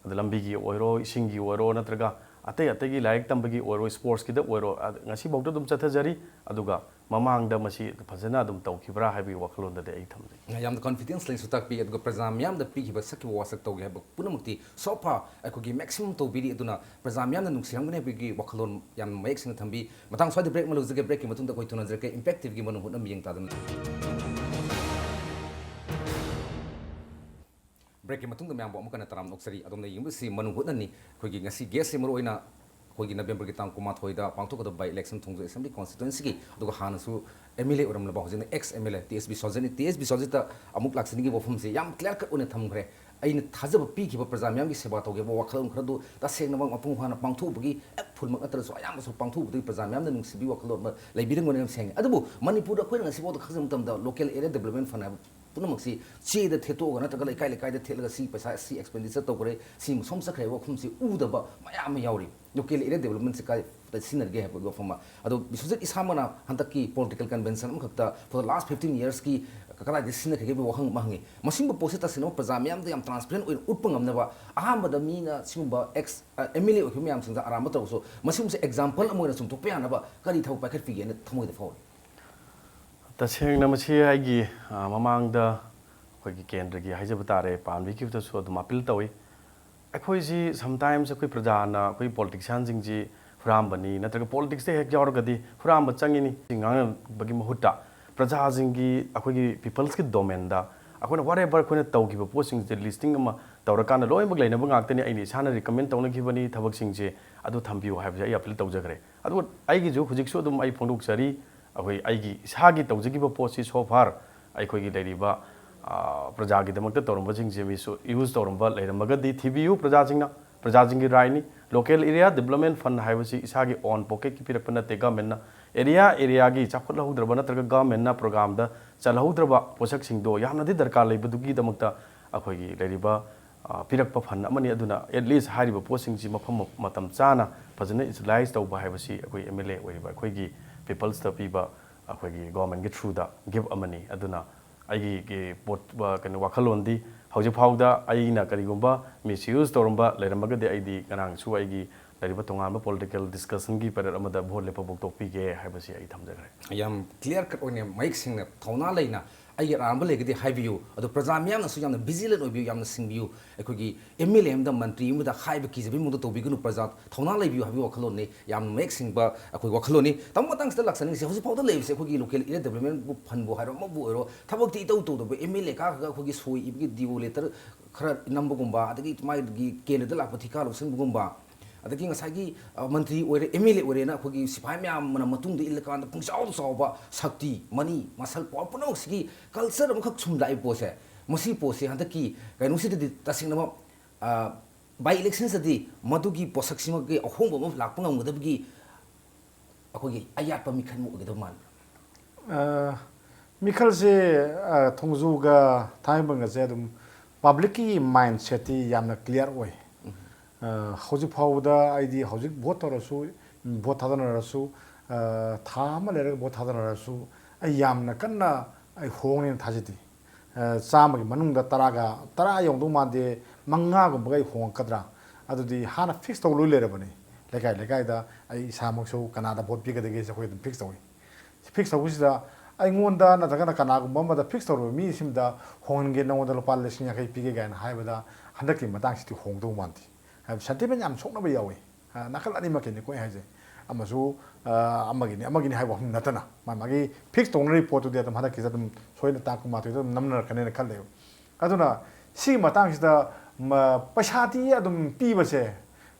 ꯑꯗ ꯂꯝꯕꯤꯒꯤ ꯑꯣꯏꯔꯣ, ꯏꯁꯤꯡꯒꯤ ꯑꯣꯏꯔꯣ, ꯅꯠꯇ꯭ꯔꯒ ꯑꯇꯩ ꯑꯇꯩꯒꯤ ꯂꯥꯏꯔꯤꯛ ꯇꯝꯕꯒꯤ ꯑꯣꯏꯔꯣ, sportsꯀꯤꯗ ꯑꯣꯏꯔꯣ, ꯑ, ꯉꯁꯤꯐꯥꯎꯗ ꯑꯗꯨꯝ ꯆꯠꯊꯖꯔꯤ꯫ ꯑꯗꯨꯒ ꯃꯃꯥꯡꯗ ꯃꯁꯤ ꯐꯖꯅ ꯑꯗꯨꯝ ꯇꯧꯈꯤꯕ꯭ꯔꯥ ꯍꯥꯏꯕꯒꯤ ꯋꯥꯈꯜꯂꯣꯟꯗꯗꯤ ꯑꯩ ꯊꯝꯖꯩ꯫ ꯌꯥꯝꯅ confidence ꯂꯩꯅꯁꯨ ꯇꯥꯛꯄꯤ, ꯑꯗꯨꯒ ꯄ꯭ꯔꯖꯥ ꯃꯤꯌꯥꯝꯗ ꯄꯤꯈꯤꯕ ꯁꯛꯈꯤꯕ ꯋꯥꯁꯛ ꯇꯧꯒꯦ ꯍꯥꯏꯕ ꯄꯨꯝꯅꯃꯛꯇꯤ so far ꯑꯩꯈꯣꯏꯒꯤ maximum ꯇꯧꯕꯤꯔꯤ꯫ ꯑꯗꯨꯅ ꯄ꯭ꯔꯖꯥ ꯃꯤꯌꯥꯝꯅ ꯅꯨꯡꯁꯤꯔꯝꯒꯅꯤ ꯍꯥꯏꯕꯒꯤ ꯋꯥꯈꯜꯂꯣꯟ ꯌꯥꯝꯅ ꯃꯌꯦꯛ ꯁꯦꯡꯅ ꯊꯝꯕꯤ꯫ ꯃꯇꯥꯡ ꯁ꯭ꯋꯥꯏꯗ break ꯑꯃ ꯂꯧꯖꯒꯦ꯫ Breakꯀꯤ ꯃꯇꯨꯡꯗ ꯑꯩꯈꯣꯏ ꯊꯨꯅꯖꯔꯛꯀꯦ꯫ ImpactTVꯒꯤ ꯃꯅꯨꯡ ꯍꯨꯠꯅ ꯃꯤꯠꯌꯦꯡ ꯇꯥꯗꯨꯅ꯫ Breakꯀꯤ ꯃꯇꯨꯡꯗ ꯃꯌꯥꯝꯕꯨ ꯑꯃꯨꯛ ꯍꯟꯅ ꯇꯔꯥꯝꯅ ꯑꯣꯛꯆꯔꯤ꯫ ꯑꯗꯣꯝꯅ ꯌꯦꯡꯕꯁꯤ ꯃꯅꯨꯡ ꯍꯨꯠꯅꯅꯤ꯫ ꯑꯩꯈꯣꯏꯒꯤ ꯉꯁꯤ guestꯁꯤ ꯃꯔꯨꯑꯣꯏꯅ ꯑꯩꯈꯣꯏꯒꯤ Novemberꯒꯤ ꯇꯥꯡ ꯀꯨꯟꯃꯥꯊꯣꯏꯗ ꯄꯥꯡꯊꯣꯛꯀꯗꯕ by election ꯊꯣꯡꯖ Assembly Constituencyꯒꯤ, ꯑꯗꯨꯒ ꯍꯥꯟꯅꯁꯨ MLA ꯑꯣꯏꯔꯝꯂꯕ, ꯍꯧꯖꯤꯛꯅ ex MLA ꯇꯤ ꯑꯦꯁ ꯕꯤꯁ꯭ꯋꯖꯤꯠꯅꯤ꯫ ꯇꯤ ꯑꯦꯁ ꯕꯤꯁ꯭ꯋꯖꯤꯠꯇ ꯑꯃꯨꯛ ꯂꯥꯛꯆꯅꯤꯡꯉꯤꯕ ꯋꯥꯐꯝꯁꯦ ꯌꯥꯝ clear cut ꯑꯣꯏꯅ ꯊꯝꯈ꯭ꯔꯦ꯫ ꯑꯩꯅ ꯊꯥꯖꯕ ꯄꯤꯈꯤꯕ ꯄ꯭ꯔꯖꯥ ꯃꯌꯥꯝꯒꯤ ꯁꯦꯕꯥ ꯇꯧꯒꯦ ꯍꯥꯏꯕ ꯋꯥꯈꯜꯂꯣꯟ ꯈꯔꯗꯨ ꯇꯁꯦꯡꯅꯃꯛ ꯃꯄꯨꯡ ꯐꯥꯅ ꯄꯥꯡꯊꯣꯛꯎꯕꯒꯤ, ꯑꯦ, ꯐꯨꯜꯃꯛ ꯅꯠꯇ꯭ꯔꯁꯨ ꯑꯌꯥꯝꯕꯁꯨ ꯄꯥꯡꯊꯣꯛꯎꯕꯗꯒꯤ ꯄ꯭ꯔꯖꯥ ꯃꯌꯥꯝꯅ ꯅꯨꯡꯁꯤꯕꯒꯤ ꯋꯥꯈꯜꯂꯣꯟ ꯑꯃ ꯂꯩꯕꯤꯔꯝꯒꯅꯤ ꯍꯥꯏꯅ ꯁꯦꯡꯉꯦ꯫ ꯑꯗꯨꯕꯨ ꯃꯅꯤꯄꯨꯔꯗ ꯑꯩꯈꯣꯏꯅ ꯉꯁꯤꯐꯥꯎꯗ ꯈꯪꯖꯕ ꯃꯇꯝꯗ local area development fund ꯍꯥꯏꯕ ꯄꯨꯝꯅꯃꯛꯁꯤ ꯆꯦꯗ ꯊꯦꯠꯇꯣꯛꯑꯒ ꯅꯠꯇ꯭ꯔꯒ ꯂꯩꯀꯥꯏ ꯂꯩꯀꯥꯏꯗ ꯊꯦꯠꯂꯒ ꯁꯤ ꯄꯩꯁꯥ ꯁꯤ expenditure ꯇꯧꯈ꯭ꯔꯦ, ꯁꯤ ꯃꯁꯣꯝ ꯆꯠꯈ꯭ꯔꯦ ꯍꯥꯏꯕ ꯋꯥꯐꯝꯁꯤ ꯎꯗꯕ ꯃꯌꯥꯝ ꯑꯃ ꯌꯥꯎꯔꯤ꯫ Local area development ꯁꯤ ꯀꯥꯏꯗ ꯁꯤꯖꯤꯟꯅꯔꯤꯒꯦ ꯍꯥꯏꯕꯒꯤ ꯋꯥꯐꯝ ꯑꯃ꯫ ꯑꯗꯣ ꯕꯤꯁ꯭ꯋꯖꯤꯠ ꯏꯁꯥꯃꯛꯅ ꯍꯟꯗꯛꯀꯤ political convention ꯑꯃꯈꯛꯇ for the last fifteen years ꯀꯤ ꯀꯗꯥꯏꯗ ꯁꯤꯖꯤꯟꯅꯈ꯭ꯔꯒꯦ ꯍꯥꯏꯕꯒꯤ ꯋꯥꯍꯪ ꯑꯃ ꯍꯪꯉꯤ꯫ ꯃꯁꯤꯒꯨꯝꯕ ꯄꯣꯠꯁꯤ ꯇꯁꯦꯡꯅ ꯄ꯭ꯔꯖꯥ ꯃꯤꯌꯥꯝꯗ ꯌꯥꯝ transparent ꯑꯣꯏꯅ ꯎꯠꯄ ꯉꯝꯅꯕ ꯑꯍꯥꯟꯕꯗ ꯃꯤꯅ ꯁꯤꯒꯨꯝꯕ ex MLA ꯑꯣꯏꯈꯤꯕ ꯃꯌꯥꯝꯁꯤꯡꯗ ꯑꯔꯥꯟꯕ ꯇꯧꯔꯁꯨ ꯃꯁꯤꯒꯨꯝꯕꯁꯦ example ꯑꯃ ꯑꯣꯏꯅ ꯆꯨꯝꯊꯣꯛꯄ ꯌꯥꯅꯕ ꯀꯔꯤ ꯊꯕꯛ ꯄꯥꯏꯈꯠꯄꯤꯒꯦꯅ ꯊꯃꯣꯏꯗ ꯐꯥꯎꯔꯤ? ꯇꯁꯦꯡꯅ ꯃꯁꯤ ꯑꯩꯒꯤ, ꯑ, ꯃꯃꯥꯡꯗ ꯑꯩꯈꯣꯏꯒꯤ ꯀꯦꯟꯗ꯭ꯔꯒꯤ ꯍꯥꯏꯖꯕ ꯇꯥꯔꯦ, ꯄꯥꯟꯕꯤꯈꯤꯕꯗꯁꯨ ꯑꯗꯨꯝ appeal ꯇꯧꯏ꯫ ꯑꯩꯈꯣꯏꯁꯤ sometimes ꯑꯩꯈꯣꯏ ꯄ꯭ꯔꯖꯥꯅ ꯑꯩꯈꯣꯏ politicianꯁꯤꯡꯁꯤ ꯍꯨꯔꯥꯟꯕꯅꯤ ꯅꯠꯇ꯭ꯔꯒ politicsꯇ ꯍꯦꯛ ꯌꯥꯎꯔꯒꯗꯤ ꯍꯨꯔꯥꯟꯕ ꯆꯪꯉꯤꯅꯤ ꯉꯥꯡꯅꯕꯒꯤ ꯃꯍꯨꯠꯇ ꯄ꯭ꯔꯖꯥꯁꯤꯡꯒꯤ, ꯑꯩꯈꯣꯏꯒꯤ peopleꯁꯀꯤ domainꯗ ꯑꯩꯈꯣꯏꯅ whatever ꯑꯩꯈꯣꯏꯅ ꯇꯧꯈꯤꯕ ꯄꯣꯠꯁꯤꯡꯁꯦ listing ꯑꯃ ꯇꯧꯔꯀꯥꯟꯗ ꯂꯣꯏꯅꯃꯛ ꯂꯩꯅꯕ ꯉꯥꯛꯇꯅꯤ꯫ ꯑꯩꯅ ꯏꯁꯥꯅ recommend ꯇꯧꯅꯈꯤꯕꯅꯤ ꯊꯕꯛꯁꯤꯡꯁꯦ, ꯑꯗꯨ ꯊꯝꯕꯤꯌꯨ ꯍꯥꯏꯕꯁꯦ ꯑꯩ appeal ꯇꯧꯖꯈ꯭ꯔꯦ꯫ ꯑꯗꯨꯒ ꯑꯩꯒꯤꯁꯨ ꯍꯧꯖꯤꯛꯁꯨ ꯑꯗꯨꯝ ꯑꯩ ꯐꯣꯡꯗꯣꯛꯆꯔꯤ, ꯑꯩꯈꯣꯏ ꯑꯩꯒꯤ ꯏꯁꯥꯒꯤ ꯇꯧꯖꯈꯤꯕ ꯄꯣꯠꯁꯤ so far ꯑꯩꯈꯣꯏꯒꯤ ꯂꯩꯔꯤꯕ, ꯑ, ꯄ꯭ꯔꯖꯥꯒꯤꯗꯃꯛꯇ ꯇꯧꯔꯝꯕꯁꯤꯡꯁꯦ ꯃꯤꯁꯨ use ꯇꯧꯔꯝꯕ ꯂꯩꯔꯝꯃꯒꯗꯤ ꯊꯤꯕꯤꯌꯨ ꯄ꯭ꯔꯖꯥꯁꯤꯡꯅ, ꯄ꯭ꯔꯖꯥꯁꯤꯡꯒꯤ rightꯅꯤ꯫ Local area development fund ꯍꯥꯏꯕꯁꯤ ꯏꯁꯥꯒꯤ own pocketꯀꯤ ꯄꯤꯔꯛꯄ ꯅꯠꯇꯦ, governmentꯅ area areaꯒꯤ ꯆꯥꯎꯈꯠꯍꯧꯗ꯭ꯔꯕ ꯅꯠꯇ꯭ꯔꯒ governmentꯅ programꯗ ꯆꯜꯍꯧꯗ꯭ꯔꯕ ꯄꯣꯠꯁꯛꯁꯤꯡꯗꯣ ꯌꯥꯝꯅꯗꯤ ꯗꯔꯀꯥꯔ ꯂꯩꯕꯗꯨꯒꯤꯗꯃꯛꯇ ꯑꯩꯈꯣꯏꯒꯤ ꯂꯩꯔꯤꯕ, ꯑ, ꯄꯤꯔꯛꯄ fund ꯑꯃꯅꯤ꯫ ꯑꯗꯨꯅ at least ꯍꯥꯏꯔꯤꯕ ꯄꯣꯠꯁꯤꯡꯁꯤ ꯃꯐꯝ ꯃꯇꯝ ꯆꯥꯅ ꯐꯖꯅ utilize ꯇꯧꯕ ꯍꯥꯏꯕꯁꯤ ꯑꯩꯈꯣꯏ MLA ꯑꯣꯏꯔꯤꯕ ꯑꯩꯈꯣꯏꯒꯤ peoplesꯇ ꯄꯤꯕ ꯑꯩꯈꯣꯏꯒꯤ governmentꯀꯤ throughꯗ give ꯑꯃꯅꯤ꯫ ꯑꯗꯨꯅ ꯑꯩꯒꯤ ꯄꯣꯠ, ꯑ, ꯀꯩꯅꯣ, ꯋꯥꯈꯜꯂꯣꯟꯗꯤ ꯍꯧꯖꯤꯛ ꯐꯥꯎꯗ ꯑꯩꯅ ꯀꯔꯤꯒꯨꯝꯕ misuse ꯇꯧꯔꯝꯕ ꯂꯩꯔꯝꯃꯒꯗꯤ ꯑꯩꯗꯤ ꯉꯔꯥꯡꯁꯨ ꯑꯩꯒꯤ ꯂꯩꯔꯤꯕ ꯇꯣꯉꯥꯟꯕ political discussionꯒꯤ ꯄꯦꯔꯦꯠ ꯑꯃꯗ vote ꯂꯦꯞꯄ ꯐꯣꯡꯗꯣꯛꯄꯤꯒꯦ ꯍꯥꯏꯕꯁꯤ ꯑꯩ ꯊꯝꯖꯈ꯭ꯔꯦ꯫ ꯌꯥꯝ clear cut ꯑꯣꯏꯅ ꯃꯌꯦꯛ ꯁꯦꯡꯅ ꯊꯧꯅꯥ ꯂꯩꯅ ꯑꯩꯒꯤ ꯑꯔꯥꯟꯕ ꯂꯩꯔꯒꯗꯤ ꯍꯥꯏꯕꯤꯌꯨ꯫ ꯑꯗꯣ ꯄ꯭ꯔꯖꯥ ꯃꯤꯌꯥꯝꯅꯁꯨ ꯌꯥꯝꯅ vigilant ꯑꯣꯏꯕꯤꯌꯨ, ꯌꯥꯝꯅ ꯁꯤꯡꯕꯤꯌꯨ꯫ ꯑꯩꯈꯣꯏꯒꯤ MLA ꯑꯃꯗ, ꯃꯟꯇ꯭ꯔꯤ ꯑꯃꯗ ꯍꯥꯏꯕ ꯀꯤꯖꯕꯒꯤ ꯃꯑꯣꯡꯗ ꯇꯧꯕꯤꯒꯅꯨ, ꯄ꯭ꯔꯖꯥ ꯊꯧꯅꯥ ꯂꯩꯕꯤꯌꯨ ꯍꯥꯏꯕꯒꯤ ꯋꯥꯈꯜꯂꯣꯟꯅꯤ꯫ ꯌꯥꯝꯅ ꯃꯌꯦꯛ ꯁꯦꯡꯕ ꯑꯩꯈꯣꯏ ꯋꯥꯈꯜꯂꯣꯟꯅꯤ꯫ ꯇꯥꯃꯣ, ꯃꯇꯥꯡꯁꯤꯗ ꯂꯥꯛꯆꯅꯤꯡꯉꯤꯁꯦ, ꯍꯧꯖꯤꯛ ꯐꯥꯎꯗ ꯂꯩꯔꯤꯕꯁꯦ ꯑꯩꯈꯣꯏꯒꯤ local area development fundꯕꯨ ꯍꯥꯏꯔꯣ, ꯑꯃꯕꯨ ꯑꯣꯏꯔꯣ, ꯊꯕꯛꯇꯤ ꯏꯇꯧ ꯇꯧꯗꯕ, MLA ꯀꯥꯈ꯭ꯔꯒ ꯑꯩꯈꯣꯏꯒꯤ ꯁꯣꯏ ꯏꯕꯒꯤ DO letter ꯈꯔ ꯅꯝꯕꯒꯨꯝꯕ, ꯑꯗꯒꯤ ꯃꯥꯒꯤ ꯀꯦꯟꯗ꯭ꯔꯗ ꯂꯥꯛꯄ ꯊꯤꯀꯥ ꯂꯧꯁꯤꯟꯕꯒꯨꯝꯕ, ꯑꯗꯒꯤ ꯉꯁꯥꯏꯒꯤ, ꯑ, ꯃꯟꯇ꯭ꯔꯤ ꯑꯣꯏꯔꯦ, MLA ꯑꯣꯏꯔꯦꯅ ꯑꯩꯈꯣꯏꯒꯤ ꯁꯤꯐꯥꯏ ꯃꯌꯥꯝ ꯑꯃꯅ ꯃꯇꯨꯡꯗ ꯏꯜꯂꯀꯥꯟꯗ ꯄꯨꯡꯆꯥꯎꯗ ꯆꯥꯎꯕ ꯁꯛꯇꯤ, money, muscle power ꯄꯨꯝꯅꯃꯛꯁꯤꯒꯤ culture ꯑꯃꯈꯛ ꯁꯨꯝ ꯂꯥꯛꯏꯕ ꯄꯣꯠꯁꯦ, ꯃꯁꯤ ꯄꯣꯠꯁꯤ ꯍꯟꯗꯛꯀꯤ ꯀꯩꯅꯣꯁꯤꯗꯗꯤ ꯇꯁꯦꯡꯅꯃꯛ, ꯑ, by electionꯁꯤꯗꯗꯤ ꯃꯗꯨꯒꯤ ꯄꯣꯠꯁꯛꯁꯤꯃꯛꯀꯤ ꯑꯍꯣꯡꯕ ꯑꯃ ꯂꯥꯛꯄ ꯉꯝꯒꯗꯕꯒꯤ ꯑꯩꯈꯣꯏꯒꯤ ꯑꯌꯥꯠꯄ ꯃꯤꯈꯜ ꯑꯃ ꯑꯣꯏꯒꯗꯕ ꯃꯥꯟꯕ꯭ꯔꯥ? ꯑ, ꯃꯤꯈꯜꯁꯦ, ꯑ, ꯊꯣꯡꯖꯨꯒ ꯊꯥꯡꯃꯩꯕꯟꯒꯁꯦ ꯑꯗꯨꯝ publicꯀꯤ mindsetꯇꯤ ꯌꯥꯝꯅ clear ꯑꯣꯏ꯫ ꯑ, ꯍꯧꯖꯤꯛ ꯐꯥꯎꯕꯗ ꯑꯩꯗꯤ ꯍꯧꯖꯤꯛ vote ꯇꯧꯔꯁꯨ, vote ꯊꯥꯗꯅꯔꯁꯨ, ꯑ, ꯊꯥ ꯑꯃ ꯂꯩꯔꯒ vote ꯊꯥꯗꯅꯔꯁꯨ, ꯑꯩ ꯌꯥꯝꯅ ꯀꯟꯅ ꯑꯩ ꯍꯣꯡꯅꯦꯅ ꯊꯥꯖꯗꯦ꯫ ꯑ, ꯆꯥꯝꯃꯒꯤ ꯃꯅꯨꯡꯗ ꯇꯔꯥꯒ, ꯇꯔꯥ ꯌꯧꯗꯧ ꯃꯥꯟꯗꯦ, ꯃꯉꯥꯒꯨꯝꯕꯒ ꯑꯩ ꯍꯣꯡꯉꯛꯀꯗ꯭ꯔꯥ? ꯑꯗꯨꯗꯤ ꯍꯥꯟꯅ fix ꯇꯧ ꯂꯣꯏ ꯂꯩꯔꯕꯅꯤ꯫ ꯂꯩꯀꯥꯏ ꯂꯩꯀꯥꯏꯗ ꯑꯩ ꯏꯁꯥꯃꯛꯁꯨ ꯀꯅꯥꯗ vote ꯄꯤꯒꯗꯒꯦꯁꯦ ꯑꯩꯈꯣꯏ ꯑꯗꯨꯝ fix ꯇꯧꯏ꯫ Fix ꯇꯧꯕꯁꯤꯗ ꯑꯩꯉꯣꯟꯗ ꯅꯠꯇ꯭ꯔꯒꯅ ꯀꯅꯥꯒꯨꯝꯕ ꯑꯃꯗ fix ꯇꯧꯔꯕ ꯃꯤꯁꯤꯡꯗ ꯍꯣꯡꯍꯟꯒꯦ, ꯅꯉꯣꯟꯗ ꯂꯨꯄꯥ ꯂꯤꯁꯤꯡ ꯌꯥꯡꯈꯩ ꯄꯤꯒꯦ ꯀꯥꯏꯅ ꯍꯥꯏꯕꯗ ꯍꯟꯗꯛꯀꯤ ꯃꯇꯥꯡꯁꯤꯗꯤ ꯍꯣꯡꯗꯧ ꯃꯥꯟꯗꯦ꯫ ꯍꯥꯏꯕꯗꯤ sentiment ꯌꯥꯝ ꯁꯣꯛꯅꯕ ꯌꯥꯎꯏ꯫ ꯑ, ꯅꯥꯀꯜ ꯑꯅꯤꯃꯛꯀꯤꯅꯤꯀꯣ ꯑꯩ ꯍꯥꯏꯁꯦ꯫ ꯑꯃꯁꯨ, ꯑ, ꯑꯃꯒꯤꯅꯤ, ꯑꯃꯒꯤꯅꯤ ꯍꯥꯏꯕ ꯋꯥꯐꯝ ꯅꯠꯇꯅ ꯃꯥ ꯃꯥꯒꯤ fix ꯇꯧꯅꯔꯤꯕ ꯄꯣꯠꯇꯨꯗꯤ ꯑꯗꯨꯝ ꯍꯟꯗꯛꯀꯤꯁꯤꯗ ꯑꯗꯨꯝ ꯁꯣꯏꯗꯅ ꯇꯥꯡ ꯀꯨꯟꯃꯥꯊꯣꯏꯗ ꯑꯗꯨꯝ ꯅꯝꯅꯔꯛꯀꯅꯦꯅ ꯈꯜꯂꯦꯕ꯫ ꯑꯗꯨꯅ ꯁꯤꯒꯤ ꯃꯇꯥꯡꯁꯤꯗ ꯃ-, ꯄꯩꯁꯥꯗꯤ ꯑꯗꯨꯝ ꯄꯤꯕꯁꯦ,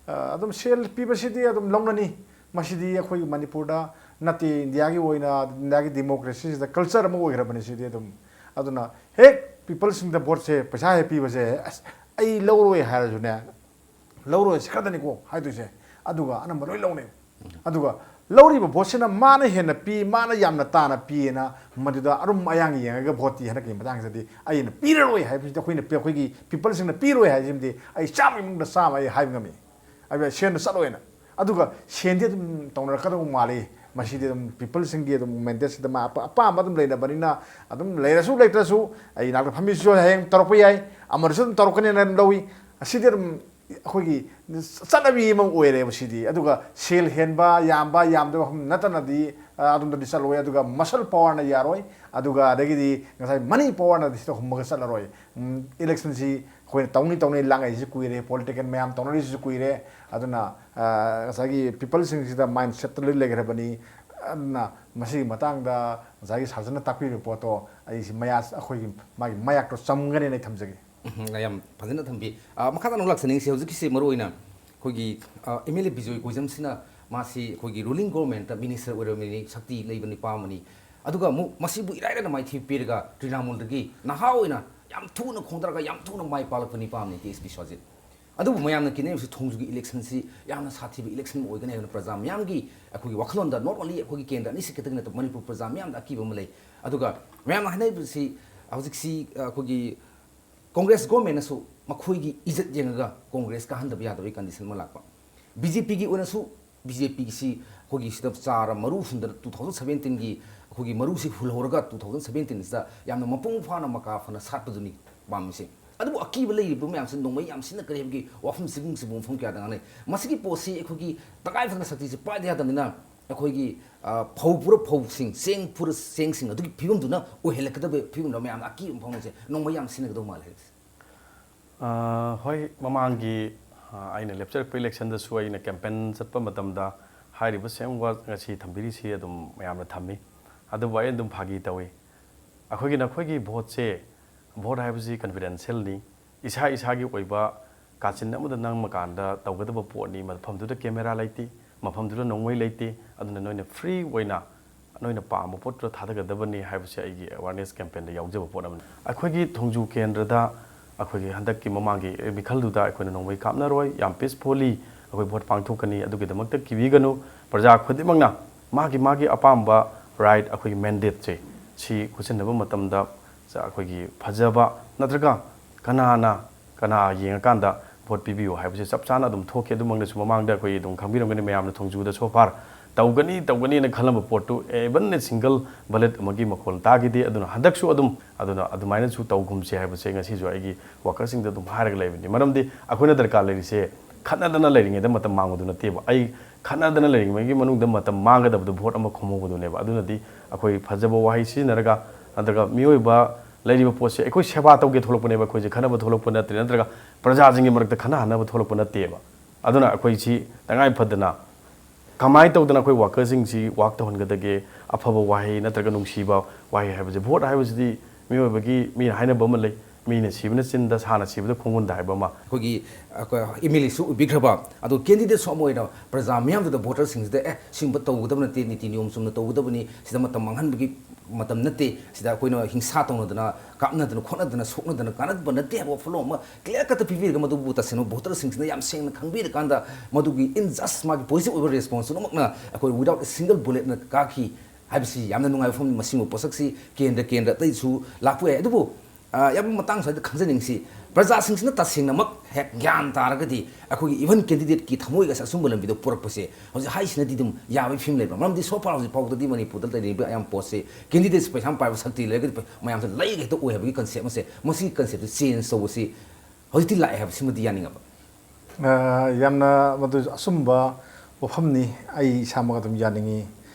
ꯑ, ꯑꯗꯨꯝ ꯁꯦꯜ ꯄꯤꯕꯁꯤꯗꯤ ꯑꯗꯨꯝ ꯂꯧꯅꯅꯤ꯫ ꯃꯁꯤꯗꯤ ꯑꯩꯈꯣꯏꯒꯤ ꯃꯅꯤꯄꯨꯔꯗ ꯅꯠꯇꯦ, ꯏꯟꯗꯤꯌꯥꯒꯤ ꯑꯣꯏꯅ, ꯏꯟꯗꯤꯌꯥꯒꯤ democracyꯁꯤꯗ culture ꯑꯃ ꯑꯣꯏꯈ꯭ꯔꯕꯅꯤ ꯁꯤꯗꯤ ꯑꯗꯨꯝ꯫ ꯑꯗꯨꯅ ꯍꯦꯛ peopleꯁꯤꯡꯗ voteꯁꯦ, ꯄꯩꯁꯥ ꯍꯦꯛ ꯄꯤꯕꯁꯦ, "ꯑꯁ, ꯑꯩ ꯂꯧꯔꯣꯏ" ꯍꯥꯏꯔꯁꯨꯅꯦ, "ꯂꯧꯔꯣꯏ, ꯁꯤ ꯈꯛꯇꯅꯤꯀꯣ" ꯍꯥꯏꯗꯣꯏꯁꯦ꯫ ꯑꯗꯨꯒ ꯑꯅꯝꯕ ꯂꯣꯏ ꯂꯧꯅꯩ꯫ ꯑꯗꯨꯒ ꯂꯧꯔꯤꯕ voteꯁꯤꯅ ꯃꯥꯅ ꯍꯦꯟꯅ ꯄꯤ, ꯃꯥꯅ ꯌꯥꯝꯅ ꯇꯥꯅ ꯄꯤꯌꯦꯅ ꯃꯗꯨꯗ ꯑꯔꯨꯝ ꯑꯌꯥꯡ ꯌꯦꯡꯉꯒ voteꯇꯤ ꯍꯟꯗꯛꯀꯤ ꯃꯇꯥꯡꯁꯤꯗꯗꯤ ꯑꯩꯅ ꯄꯤꯔꯔꯣꯏ ꯍꯥꯏꯕꯁꯤꯗꯤ, ꯑꯩꯈꯣꯏꯅ, ꯑꯩꯈꯣꯏꯒꯤ peopleꯁꯤꯡꯅ ꯄꯤꯔꯣꯏ ꯍꯥꯏꯕꯁꯤꯃꯗꯤ ꯑꯩ ꯆꯥꯝꯃꯒꯤ ꯃꯅꯨꯡꯗ ꯆꯥꯝꯃ ꯑꯩ ꯍꯥꯏꯕ ꯉꯝꯃꯤ꯫ ꯍꯥꯏꯕꯗꯤ ꯁꯦꯟꯗ ꯆꯠꯂꯣꯏꯅ꯫ ꯑꯗꯨꯒ ꯁꯦꯟꯗꯤ ꯑꯗꯨꯝ ꯇꯧꯅꯔꯛꯀꯗꯧꯕ ꯃꯥꯜꯂꯤ꯫ ꯃꯁꯤꯗꯤ ꯑꯗꯨꯝ peopleꯁꯤꯡꯒꯤ ꯑꯗꯨꯝ mandateꯁꯤꯗ ꯃꯥ ꯑꯄꯥ-, ꯑꯄꯥꯝꯕ ꯑꯗꯨꯝ ꯂꯩꯅꯕꯅꯤꯅ, ꯑꯗꯨꯝ ꯂꯩꯔꯁꯨ ꯂꯩꯇ꯭ꯔꯁꯨ ꯑꯩ ꯏꯅꯥꯛꯇ ꯐꯝꯃꯤꯁꯤꯁꯨ ꯍꯌꯦꯡ ꯇꯧꯔꯛꯄ ꯌꯥꯏ, ꯑꯃꯅꯁꯨ ꯑꯗꯨꯝ ꯇꯧꯔꯛꯀꯅꯤꯅ ꯑꯗꯨꯝ ꯂꯧꯏ꯫ ꯑꯁꯤꯗꯤ ꯑꯗꯨꯝ ꯑꯩꯈꯣꯏꯒꯤ ꯆꯠꯅꯕꯤ ꯑꯃ ꯑꯣꯏꯔꯦꯕ ꯁꯤꯗꯤ꯫ ꯑꯗꯨꯒ ꯁꯦꯜ ꯍꯦꯟꯕ, ꯌꯥꯝꯕ, ꯌꯥꯝꯗꯕ ꯋꯥꯐꯝ ꯅꯠꯇꯅꯗꯤ, ꯑ, ꯑꯗꯣꯝꯗꯗꯤ ꯆꯠꯂꯣꯏ꯫ ꯑꯗꯨꯒ muscle powerꯅ ꯌꯥꯔꯣꯏ꯫ ꯑꯗꯨꯒ ꯑꯗꯒꯤꯗꯤ ꯉꯁꯥꯏ money powerꯅꯗꯤ ꯁꯤꯗ ꯍꯨꯝꯃꯒ ꯆꯠꯂꯔꯣꯏ꯫ ꯎꯝ, electionꯁꯤ ꯑꯩꯈꯣꯏꯅ ꯇꯧꯅꯤ ꯇꯧꯅꯤ ꯂꯥꯡꯉꯛꯏꯁꯤ ꯀꯨꯏꯔꯦ, political ꯃꯌꯥꯝ ꯇꯧꯅꯔꯤꯁꯤꯁꯨ ꯀꯨꯏꯔꯦ꯫ ꯑꯗꯨꯅ, ꯑ, ꯉꯁꯥꯏꯒꯤ peopleꯁꯤꯡꯁꯤꯗ mindsetꯇ ꯂꯣꯏ ꯂꯩꯈ꯭ꯔꯕꯅꯤ꯫ ꯑꯗꯨꯅ ꯃꯁꯤꯒꯤ ꯃꯇꯥꯡꯗ ꯉꯁꯥꯏꯒꯤ ꯁꯥꯔꯖꯟꯅ ꯇꯥꯛꯄꯤꯔꯤꯕ ꯄꯣꯠꯇꯣ ꯑꯩꯁꯤ ꯃꯌꯥ-, ꯑꯩꯈꯣꯏꯒꯤ ꯃꯥꯒꯤ ꯃꯥꯌꯥꯛꯇꯣ ꯆꯝꯒꯅꯦꯅ ꯑꯩ ꯊꯝꯖꯒꯦ꯫ ꯎꯝ, ꯌꯥꯝ ꯐꯖꯅ ꯊꯝꯕꯤ꯫ ꯑ, ꯃꯈꯥ ꯇꯥꯅ ꯑꯃꯨꯛ ꯂꯥꯛꯆꯅꯤꯡꯉꯤꯁꯤ, ꯍꯧꯖꯤꯛꯀꯤꯁꯤ ꯃꯔꯨ ꯑꯣꯏꯅ ꯑꯩꯈꯣꯏꯒꯤ, ꯑ, MLA ꯕꯤꯖꯣꯏ ꯀꯣꯏꯖꯝꯁꯤꯅ ꯃꯥꯁꯤ ꯑꯩꯈꯣꯏꯒꯤ ruling governmentꯇ minister ꯑꯣꯏꯔꯝꯃꯤꯅꯤ, ꯁꯛꯇꯤ ꯂꯩꯕ ꯅꯨꯄꯥ ꯑꯃꯅꯤ꯫ ꯑꯗꯨꯒ ꯑꯃꯨꯛ ꯃꯁꯤꯕꯨ ꯏꯔꯥꯏ ꯂꯥꯏꯅ ꯃꯥꯏꯊꯤꯕ ꯄꯤꯔꯒ ꯇ꯭ꯔꯤꯅꯥꯃꯨꯜꯗꯒꯤ ꯅꯍꯥ ꯑꯣꯏꯅ ꯌꯥꯝ ꯊꯨꯅ ꯈꯣꯡꯗꯥꯔꯒ ꯌꯥꯝ ꯊꯨꯅ ꯃꯥꯏ ꯄꯥꯛꯂꯛꯄ ꯅꯤꯄꯥ ꯑꯃꯅꯤ ꯀꯦ ꯑꯦꯁ ꯄꯤ ꯁ꯭ꯋꯥꯖꯤꯠ꯫ ꯑꯗꯨꯕꯨ ꯃꯌꯥꯝꯅ ꯀꯤꯅꯔꯤꯕꯁꯤ ꯊꯣꯡꯖꯨꯒꯤ ꯏꯂꯦꯛꯁꯟꯁꯤ ꯌꯥꯝꯅ ꯁꯥꯊꯤꯕ ꯏꯂꯦꯛꯁꯟ ꯑꯃ ꯑꯣꯏꯒꯅꯤ ꯍꯥꯏꯕꯅ ꯄ꯭ꯔꯖꯥ ꯃꯌꯥꯝꯒꯤ ꯑꯩꯈꯣꯏꯒꯤ ꯋꯥꯈꯜꯂꯣꯟꯗ, not only ꯑꯩꯈꯣꯏꯒꯤ ꯀꯦꯟꯗ꯭ꯔ ꯑꯅꯤꯁꯤ ꯈꯛꯇꯒꯤ ꯅꯠꯇꯕ ꯃꯅꯤꯄꯨꯔ ꯄ꯭ꯔꯖꯥ ꯃꯌꯥꯝꯗ ꯑꯀꯤꯕ ꯑꯃ ꯂꯩ꯫ ꯑꯗꯨꯒ ꯃꯌꯥꯝꯅ ꯍꯥꯏꯅꯔꯤꯕꯁꯤ ꯍꯧꯖꯤꯛꯁꯤ ꯑꯩꯈꯣꯏꯒꯤ ꯀꯣꯡꯒ꯭ꯔꯦꯁ ꯒꯣꯔꯃꯦꯟꯅꯁꯨ ꯃꯈꯣꯏꯒꯤ ꯏꯖꯠ ꯌꯦꯡꯉꯒ ꯀꯣꯡꯒ꯭ꯔꯦꯁ ꯀꯥꯍꯟꯗꯕ ꯌꯥꯗꯕꯒꯤ ꯀꯟꯗꯤꯁꯟ ꯑꯃ ꯂꯥꯛꯄ꯫ ꯕꯤ ꯖꯦ ꯄꯤꯒꯤ ꯑꯣꯏꯅꯁꯨ, ꯕꯤ ꯖꯦ ꯄꯤꯒꯤꯁꯤ ꯑꯩꯈꯣꯏꯒꯤ ꯁꯤꯗ ꯆꯥꯔ ꯃꯔꯨ ꯍꯨꯟꯗꯅ ꯇꯨ ꯊꯥꯎꯖꯟ ꯁꯕꯦꯟꯇꯤꯟꯒꯤ ꯑꯩꯈꯣꯏꯒꯤ ꯃꯔꯨꯁꯤ ꯍꯨꯜꯍꯧꯔꯒ ꯇꯨ ꯊꯥꯎꯖꯟ ꯁꯕꯦꯟꯇꯤꯟꯁꯤꯗ ꯌꯥꯝꯅ ꯃꯄꯨꯡ ꯐꯥꯅ ꯃꯀꯥ ꯐꯅ ꯁꯥꯠꯄꯗꯨꯅꯤ ꯄꯥꯝꯃꯤꯁꯦ꯫ ꯑꯗꯨꯕꯨ ꯑꯀꯤꯕ ꯂꯩꯔꯤꯕ ꯃꯌꯥꯝꯁꯤ ꯅꯣꯡꯃꯩ ꯌꯥꯝ ꯁꯤꯖꯤꯟꯅꯈ꯭ꯔꯦ ꯍꯥꯏꯕꯒꯤ ꯋꯥꯐꯝ ꯁꯤꯒꯨꯝ ꯁꯤꯒꯨꯝꯕ ꯃꯐꯝ ꯀꯌꯥꯗ ꯉꯥꯡꯅꯩ꯫ ꯃꯁꯤꯒꯤ ꯄꯣꯠꯁꯤ ꯑꯩꯈꯣꯏꯒꯤ ꯇꯉꯥꯏ ꯐꯗꯅ ꯁꯛꯇꯤꯁꯤ ꯄꯥꯏꯗ ꯌꯥꯗꯕꯅꯤꯅ ꯑꯩꯈꯣꯏꯒꯤ, ꯑ, ꯐꯧ ꯄꯨꯔ ꯐꯧꯁꯤꯡ, ꯆꯦꯡ ꯄꯨꯔ ꯆꯦꯡꯁꯤꯡ ꯑꯗꯨꯒꯤ ꯐꯤꯕꯝꯗꯨꯅ ꯑꯣꯏꯍꯜꯂꯛꯀꯗꯕ ꯐꯤꯕꯝꯗ ꯃꯌꯥꯝꯅ ꯑꯀꯤꯕ ꯑꯃ ꯐꯥꯎꯅꯩꯁꯦ꯫ ꯅꯣꯡꯃꯩ ꯌꯥꯝ ꯁꯤꯖꯤꯟꯅꯒꯗꯧ ꯃꯥꯜꯂꯦ ꯍꯥꯏꯕꯁꯦ꯫ ꯑ, ꯍꯣꯏ, ꯃꯃꯥꯡꯒꯤ, ꯑ, ꯑꯩꯅ ꯂꯦꯞꯆꯔꯛꯄ ꯏꯂꯦꯛꯁꯟꯗꯁꯨ ꯑꯩꯅ ꯀꯦꯝꯄꯦꯟ ꯆꯠꯄ ꯃꯇꯝꯗ ꯍꯥꯏꯔꯤꯕ ꯁꯦꯝ ꯋꯥꯔꯗ ꯉꯁꯤ ꯊꯝꯕꯤꯔꯤꯁꯤ ꯑꯗꯨꯝ ꯃꯌꯥꯝꯅ ꯊꯝꯃꯤ꯫ ꯑꯗꯨꯕꯨ ꯑꯩ ꯑꯗꯨꯝ ꯐꯥꯒꯤ ꯇꯧꯏ꯫ ꯑꯩꯈꯣꯏꯒꯤ, ꯅꯈꯣꯏꯒꯤ ꯚꯣꯠꯁꯦ, ꯚꯣꯠ ꯍꯥꯏꯕꯁꯤ ꯀꯟꯐꯤꯗꯦꯟꯁꯤꯌꯦꯜꯅꯤ꯫ ꯏꯁꯥ ꯏꯁꯥꯒꯤ ꯑꯣꯏꯕ ꯀꯥꯆꯤꯟ ꯑꯃꯗ ꯅꯝꯃꯀꯥꯟꯗ ꯇꯧꯒꯗꯕ ꯄꯣꯠꯅꯤ꯫ ꯃꯐꯝꯗꯨꯗ ꯀꯦꯃꯦꯔꯥ ꯂꯩꯇꯦ, ꯃꯐꯝꯗꯨꯗ ꯅꯣꯡꯃꯩ ꯂꯩꯇꯦ꯫ ꯑꯗꯨꯅ ꯅꯣꯏꯅ ꯐ꯭ꯔꯤ ꯑꯣꯏꯅ ꯅꯣꯏꯅ ꯄꯥꯝꯕ ꯄꯣꯠꯇꯨꯗ ꯊꯥꯗꯒꯗꯕꯅꯤ ꯍꯥꯏꯕꯁꯦ ꯑꯩꯒꯤ ꯑꯦꯋꯥꯔꯅꯦꯁ ꯀꯦꯝꯄꯦꯟꯗ ꯌꯥꯎꯖꯕ ꯄꯣꯠ ꯑꯃꯅꯤ꯫ ꯑꯩꯈꯣꯏꯒꯤ ꯊꯣꯡꯖꯨ ꯀꯦꯟꯗ꯭ꯔꯗ ꯑꯩꯈꯣꯏꯒꯤ ꯍꯟꯗꯛꯀꯤ ꯃꯃꯥꯡꯒꯤ ꯃꯤꯈꯜꯗꯨꯗ ꯑꯩꯈꯣꯏꯅ ꯅꯣꯡꯃꯩ ꯀꯥꯞꯅꯔꯣꯏ, ꯌꯥꯝ ꯄꯤꯁꯐꯨꯜꯂꯤ ꯑꯩꯈꯣꯏ ꯚꯣꯠ ꯄꯥꯡꯊꯣꯛꯀꯅꯤ꯫ ꯑꯗꯨꯒꯤꯗꯃꯛꯇ ꯀꯤꯕꯤꯒꯅꯨ꯫ ꯄ꯭ꯔꯖꯥ ꯈꯨꯗꯤꯡꯃꯛꯅ ꯃꯥꯒꯤ ꯃꯥꯒꯤ ꯑꯄꯥꯝꯕ ꯔꯥꯏꯠ, ꯑꯩꯈꯣꯏꯒꯤ ꯃꯦꯟꯗꯦꯠꯁꯦ ꯁꯤ ꯈꯨꯠꯁꯤꯟꯅꯕ ꯃꯇꯝꯗ ꯑꯩꯈꯣꯏꯒꯤ ꯐꯖꯕ ꯅꯠꯇ꯭ꯔꯒ ꯀꯅꯥꯅ ꯀꯅꯥ ꯌꯦꯡꯉꯀꯥꯟꯗ ꯚꯣꯠ ꯄꯤꯕꯤꯌꯨ ꯍꯥꯏꯕꯁꯦ ꯆꯞ ꯆꯥꯅ ꯑꯗꯨꯝ ꯊꯣꯛꯈꯤ꯫ ꯑꯗꯨꯃꯛꯅꯁꯨ ꯃꯃꯥꯡꯗ ꯑꯩꯈꯣꯏ ꯑꯗꯨꯝ ꯈꯪꯕꯤꯔꯝꯒꯅꯤ, ꯃꯌꯥꯝꯅ ꯊꯣꯡꯖꯨꯗ so far ꯇꯧꯒꯅꯤ ꯇꯧꯒꯅꯤꯅ ꯈꯜꯂꯝꯕ ꯄꯣꯠꯇꯨ even a single bullet ꯑꯃꯒꯤ ꯃꯈꯣꯜ ꯇꯥꯈꯤꯗꯦ꯫ ꯑꯗꯨꯅ ꯍꯟꯗꯛꯁꯨ ꯑꯗꯨꯝ, ꯑꯗꯨꯅ ꯑꯗꯨꯃꯥꯏꯅꯁꯨ ꯇꯧꯒꯨꯝꯁꯦ ꯍꯥꯏꯕꯁꯦ ꯉꯁꯤꯁꯨ ꯑꯩꯒꯤ ꯋꯥꯀꯔꯁꯤꯡꯗ ꯑꯗꯨꯝ ꯍꯥꯏꯔꯒ ꯂꯩꯕꯅꯤ꯫ ꯃꯔꯝꯗꯤ ꯑꯩꯈꯣꯏꯅ ꯗꯔꯀꯥꯔ ꯂꯩꯔꯤꯁꯦ ꯈꯠꯅꯗꯅ ꯂꯩꯔꯤꯉꯩꯗ ꯃꯇꯝ ꯃꯥꯡꯕꯗꯨ ꯅꯠꯇꯦꯕ꯫ ꯑꯩ ꯈꯠꯅꯗꯅ ꯂꯩꯔꯤꯉꯩꯒꯤ ꯃꯅꯨꯡꯗ ꯃꯇꯝ ꯃꯥꯡꯒꯗꯕꯗꯨ ꯚꯣꯠ ꯑꯃ ꯈꯣꯝꯍꯧꯕꯗꯨꯅꯦꯕ꯫ ꯑꯗꯨꯅꯗꯤ ꯑꯩꯈꯣꯏ ꯐꯖꯕ ꯋꯥꯍꯩ ꯁꯤꯖꯤꯟꯅꯔꯒ, ꯅꯠꯇ꯭ꯔꯒ ꯃꯤꯑꯣꯏꯕ ꯂꯩꯔꯤꯕ ꯄꯣꯠꯁꯦ ꯑꯩꯈꯣꯏ ꯁꯦꯕꯥ ꯇꯧꯒꯦ ꯊꯣꯛꯂꯛꯄꯅꯦꯕ, ꯑꯩꯈꯣꯏꯁꯦ ꯈꯠꯅꯕ ꯊꯣꯛꯂꯛꯄ ꯅꯠꯇ꯭ꯔꯦ, ꯅꯠꯇ꯭ꯔꯒ ꯄ꯭ꯔꯖꯥꯁꯤꯡꯒꯤ ꯃꯔꯛꯇ ꯈꯠꯅꯍꯟꯅꯕ ꯊꯣꯛꯂꯛꯄ ꯅꯠꯇꯦꯕ꯫ ꯑꯗꯨꯅ ꯑꯩꯈꯣꯏꯁꯤ ꯇꯉꯥꯏ ꯐꯗꯅ ꯀꯃꯥꯏꯅ ꯇꯧꯗꯅ ꯑꯩꯈꯣꯏ ꯋꯥꯀꯔꯁꯤꯡꯁꯤ ꯋꯥꯛ ꯇꯧꯍꯟꯒꯗꯒꯦ? ꯑꯐꯕ ꯋꯥꯍꯩ ꯅꯠꯇ꯭ꯔꯒ ꯅꯨꯡꯁꯤꯕ ꯋꯥꯍꯩ ꯍꯥꯏꯕꯁꯦ, ꯚꯣꯠ ꯍꯥꯏꯕꯁꯤꯗꯤ ꯃꯤꯑꯣꯏꯕꯒꯤ, ꯃꯤꯅ ꯍꯥꯏꯅꯕ ꯑꯃ ꯂꯩ, "ꯃꯤꯅ ꯁꯤꯕꯅ ꯆꯤꯟꯗ, ꯁꯥꯅ ꯁꯤꯕꯗ ꯈꯣꯡꯒꯨꯟꯗ" ꯍꯥꯏꯕ ꯑꯃ꯫ ꯑꯩꯈꯣꯏꯒꯤ, ꯑꯩꯈꯣꯏ ꯑꯦꯝ ꯑꯦꯜ ꯑꯦꯁꯨ ꯑꯣꯏꯕꯤꯈ꯭ꯔꯕ, ꯑꯗꯣ ꯀꯦꯟꯗꯤꯗꯦꯠꯁꯨ ꯑꯃ ꯑꯣꯏꯅ ꯄ꯭ꯔꯖꯥ ꯃꯤꯌꯥꯝꯗꯨꯗ, ꯚꯣꯇꯔꯁꯤꯡꯁꯤꯗ, "ꯑꯦ, ꯁꯤꯒꯨꯝꯕ ꯇꯧꯒꯗꯕ ꯅꯠꯇꯦ, ꯅꯤꯇꯤ ꯅꯤꯌꯣꯝ ꯆꯨꯝꯅ ꯇꯧꯒꯗꯕꯅꯤ, ꯁꯤꯗ ꯃꯇꯝ ꯃꯥꯡꯍꯟꯕꯒꯤ ꯃꯇꯝ ꯅꯠꯇꯦ, ꯁꯤꯗ ꯑꯩꯈꯣꯏꯅ ꯍꯤꯡꯁꯥ ꯇꯧꯅꯗꯅ, ꯀꯥꯞꯅꯗꯅ, ꯈꯣꯠꯅꯗꯅ, ꯁꯣꯛꯅꯗꯅ ꯀꯥꯟꯅꯕ ꯅꯠꯇꯦ ꯍꯥꯏꯕ ꯋꯥꯐꯝꯂꯣꯟ ꯑꯃ clear cut ꯄꯤꯕꯤꯔꯒ, ꯃꯗꯨꯕꯨ ꯇꯁꯦꯡꯅ voterꯁꯤꯡꯁꯤꯅ ꯌꯥꯝ ꯁꯦꯡꯅ ꯈꯪꯕꯤꯔꯀꯥꯟꯗ, ꯃꯗꯨꯒꯤ injustice ꯃꯥꯒꯤ positive ꯑꯣꯏꯕ response ꯄꯨꯝꯅꯃꯛꯅ ꯑꯩꯈꯣꯏ without a single bulletꯅ ꯀꯥꯈꯤ ꯍꯥꯏꯕꯁꯤ ꯌꯥꯝꯅ ꯅꯨꯡꯉꯥꯏꯕ ꯋꯥꯐꯝꯅꯤ꯫ ꯃꯁꯤꯒꯨꯝꯕ ꯄꯣꯠꯁꯛꯁꯤ ꯀꯦꯟꯗ꯭ꯔ ꯀꯦꯟꯗ꯭ꯔ ꯑꯇꯩꯁꯨ ꯂꯥꯛꯄ ꯌꯥꯏ꯫ ꯑꯗꯨꯕꯨ, ꯑ, ꯌꯥꯝ ꯃꯇꯥꯡ ꯁ꯭ꯋꯥꯏꯗ ꯈꯪꯖꯅꯤꯡꯁꯤ, ꯄ꯭ꯔꯖꯥꯁꯤꯡꯁꯤꯅ ꯇꯁꯦꯡꯅꯃꯛ ꯍꯦꯛ ꯒ꯭ꯌꯥꯟ ꯇꯥꯔꯒꯗꯤ ꯑꯩꯈꯣꯏꯒꯤ even candidateꯀꯤ ꯊꯃꯣꯏꯒꯁꯦ ꯑꯆꯨꯝꯕ ꯂꯝꯕꯤꯗ ꯄꯨꯔꯛꯄꯁꯦ ꯍꯧꯖꯤꯛ ꯍꯥꯏꯁꯤꯅꯗꯤ ꯑꯗꯨꯝ ꯌꯥꯕꯒꯤ ꯐꯤꯕꯝ ꯂꯩꯕ꯭ꯔꯥ? ꯃꯔꯝꯗꯤ so far ꯍꯧꯖꯤꯛ ꯐꯥꯎꯕꯗꯗꯤ ꯃꯅꯤꯄꯨꯔꯗ ꯂꯩꯔꯤꯕ ꯑꯌꯥꯝꯕ ꯄꯣꯠꯁꯦ candidateꯁꯦ ꯄꯩꯁꯥ ꯌꯥꯝ ꯄꯥꯏꯕ ꯁꯛꯇꯤ ꯂꯩꯔꯒꯗꯤ ꯃꯌꯥꯝꯁꯦ ꯂꯩꯒ ꯍꯦꯛꯇ ꯑꯣꯏ ꯍꯥꯏꯕꯒꯤ concept ꯑꯃꯁꯦ, ꯃꯁꯤꯒꯤ conceptꯁꯦ change ꯇꯧꯕꯁꯤ ꯍꯧꯖꯤꯛꯇꯤ ꯂꯥꯛꯑꯦ ꯍꯥꯏꯕꯁꯤꯃꯗꯤ ꯌꯥꯅꯤꯡꯉꯕ꯫ ꯑ, ꯌꯥꯝꯅ ꯃꯗꯨ ꯑꯆꯨꯝꯕ ꯋꯥꯐꯝꯅꯤ꯫ ꯑꯩ ꯏꯁꯥꯃꯛ ꯑꯗꯨꯝ ꯌꯥꯅꯤꯡꯉꯤ꯫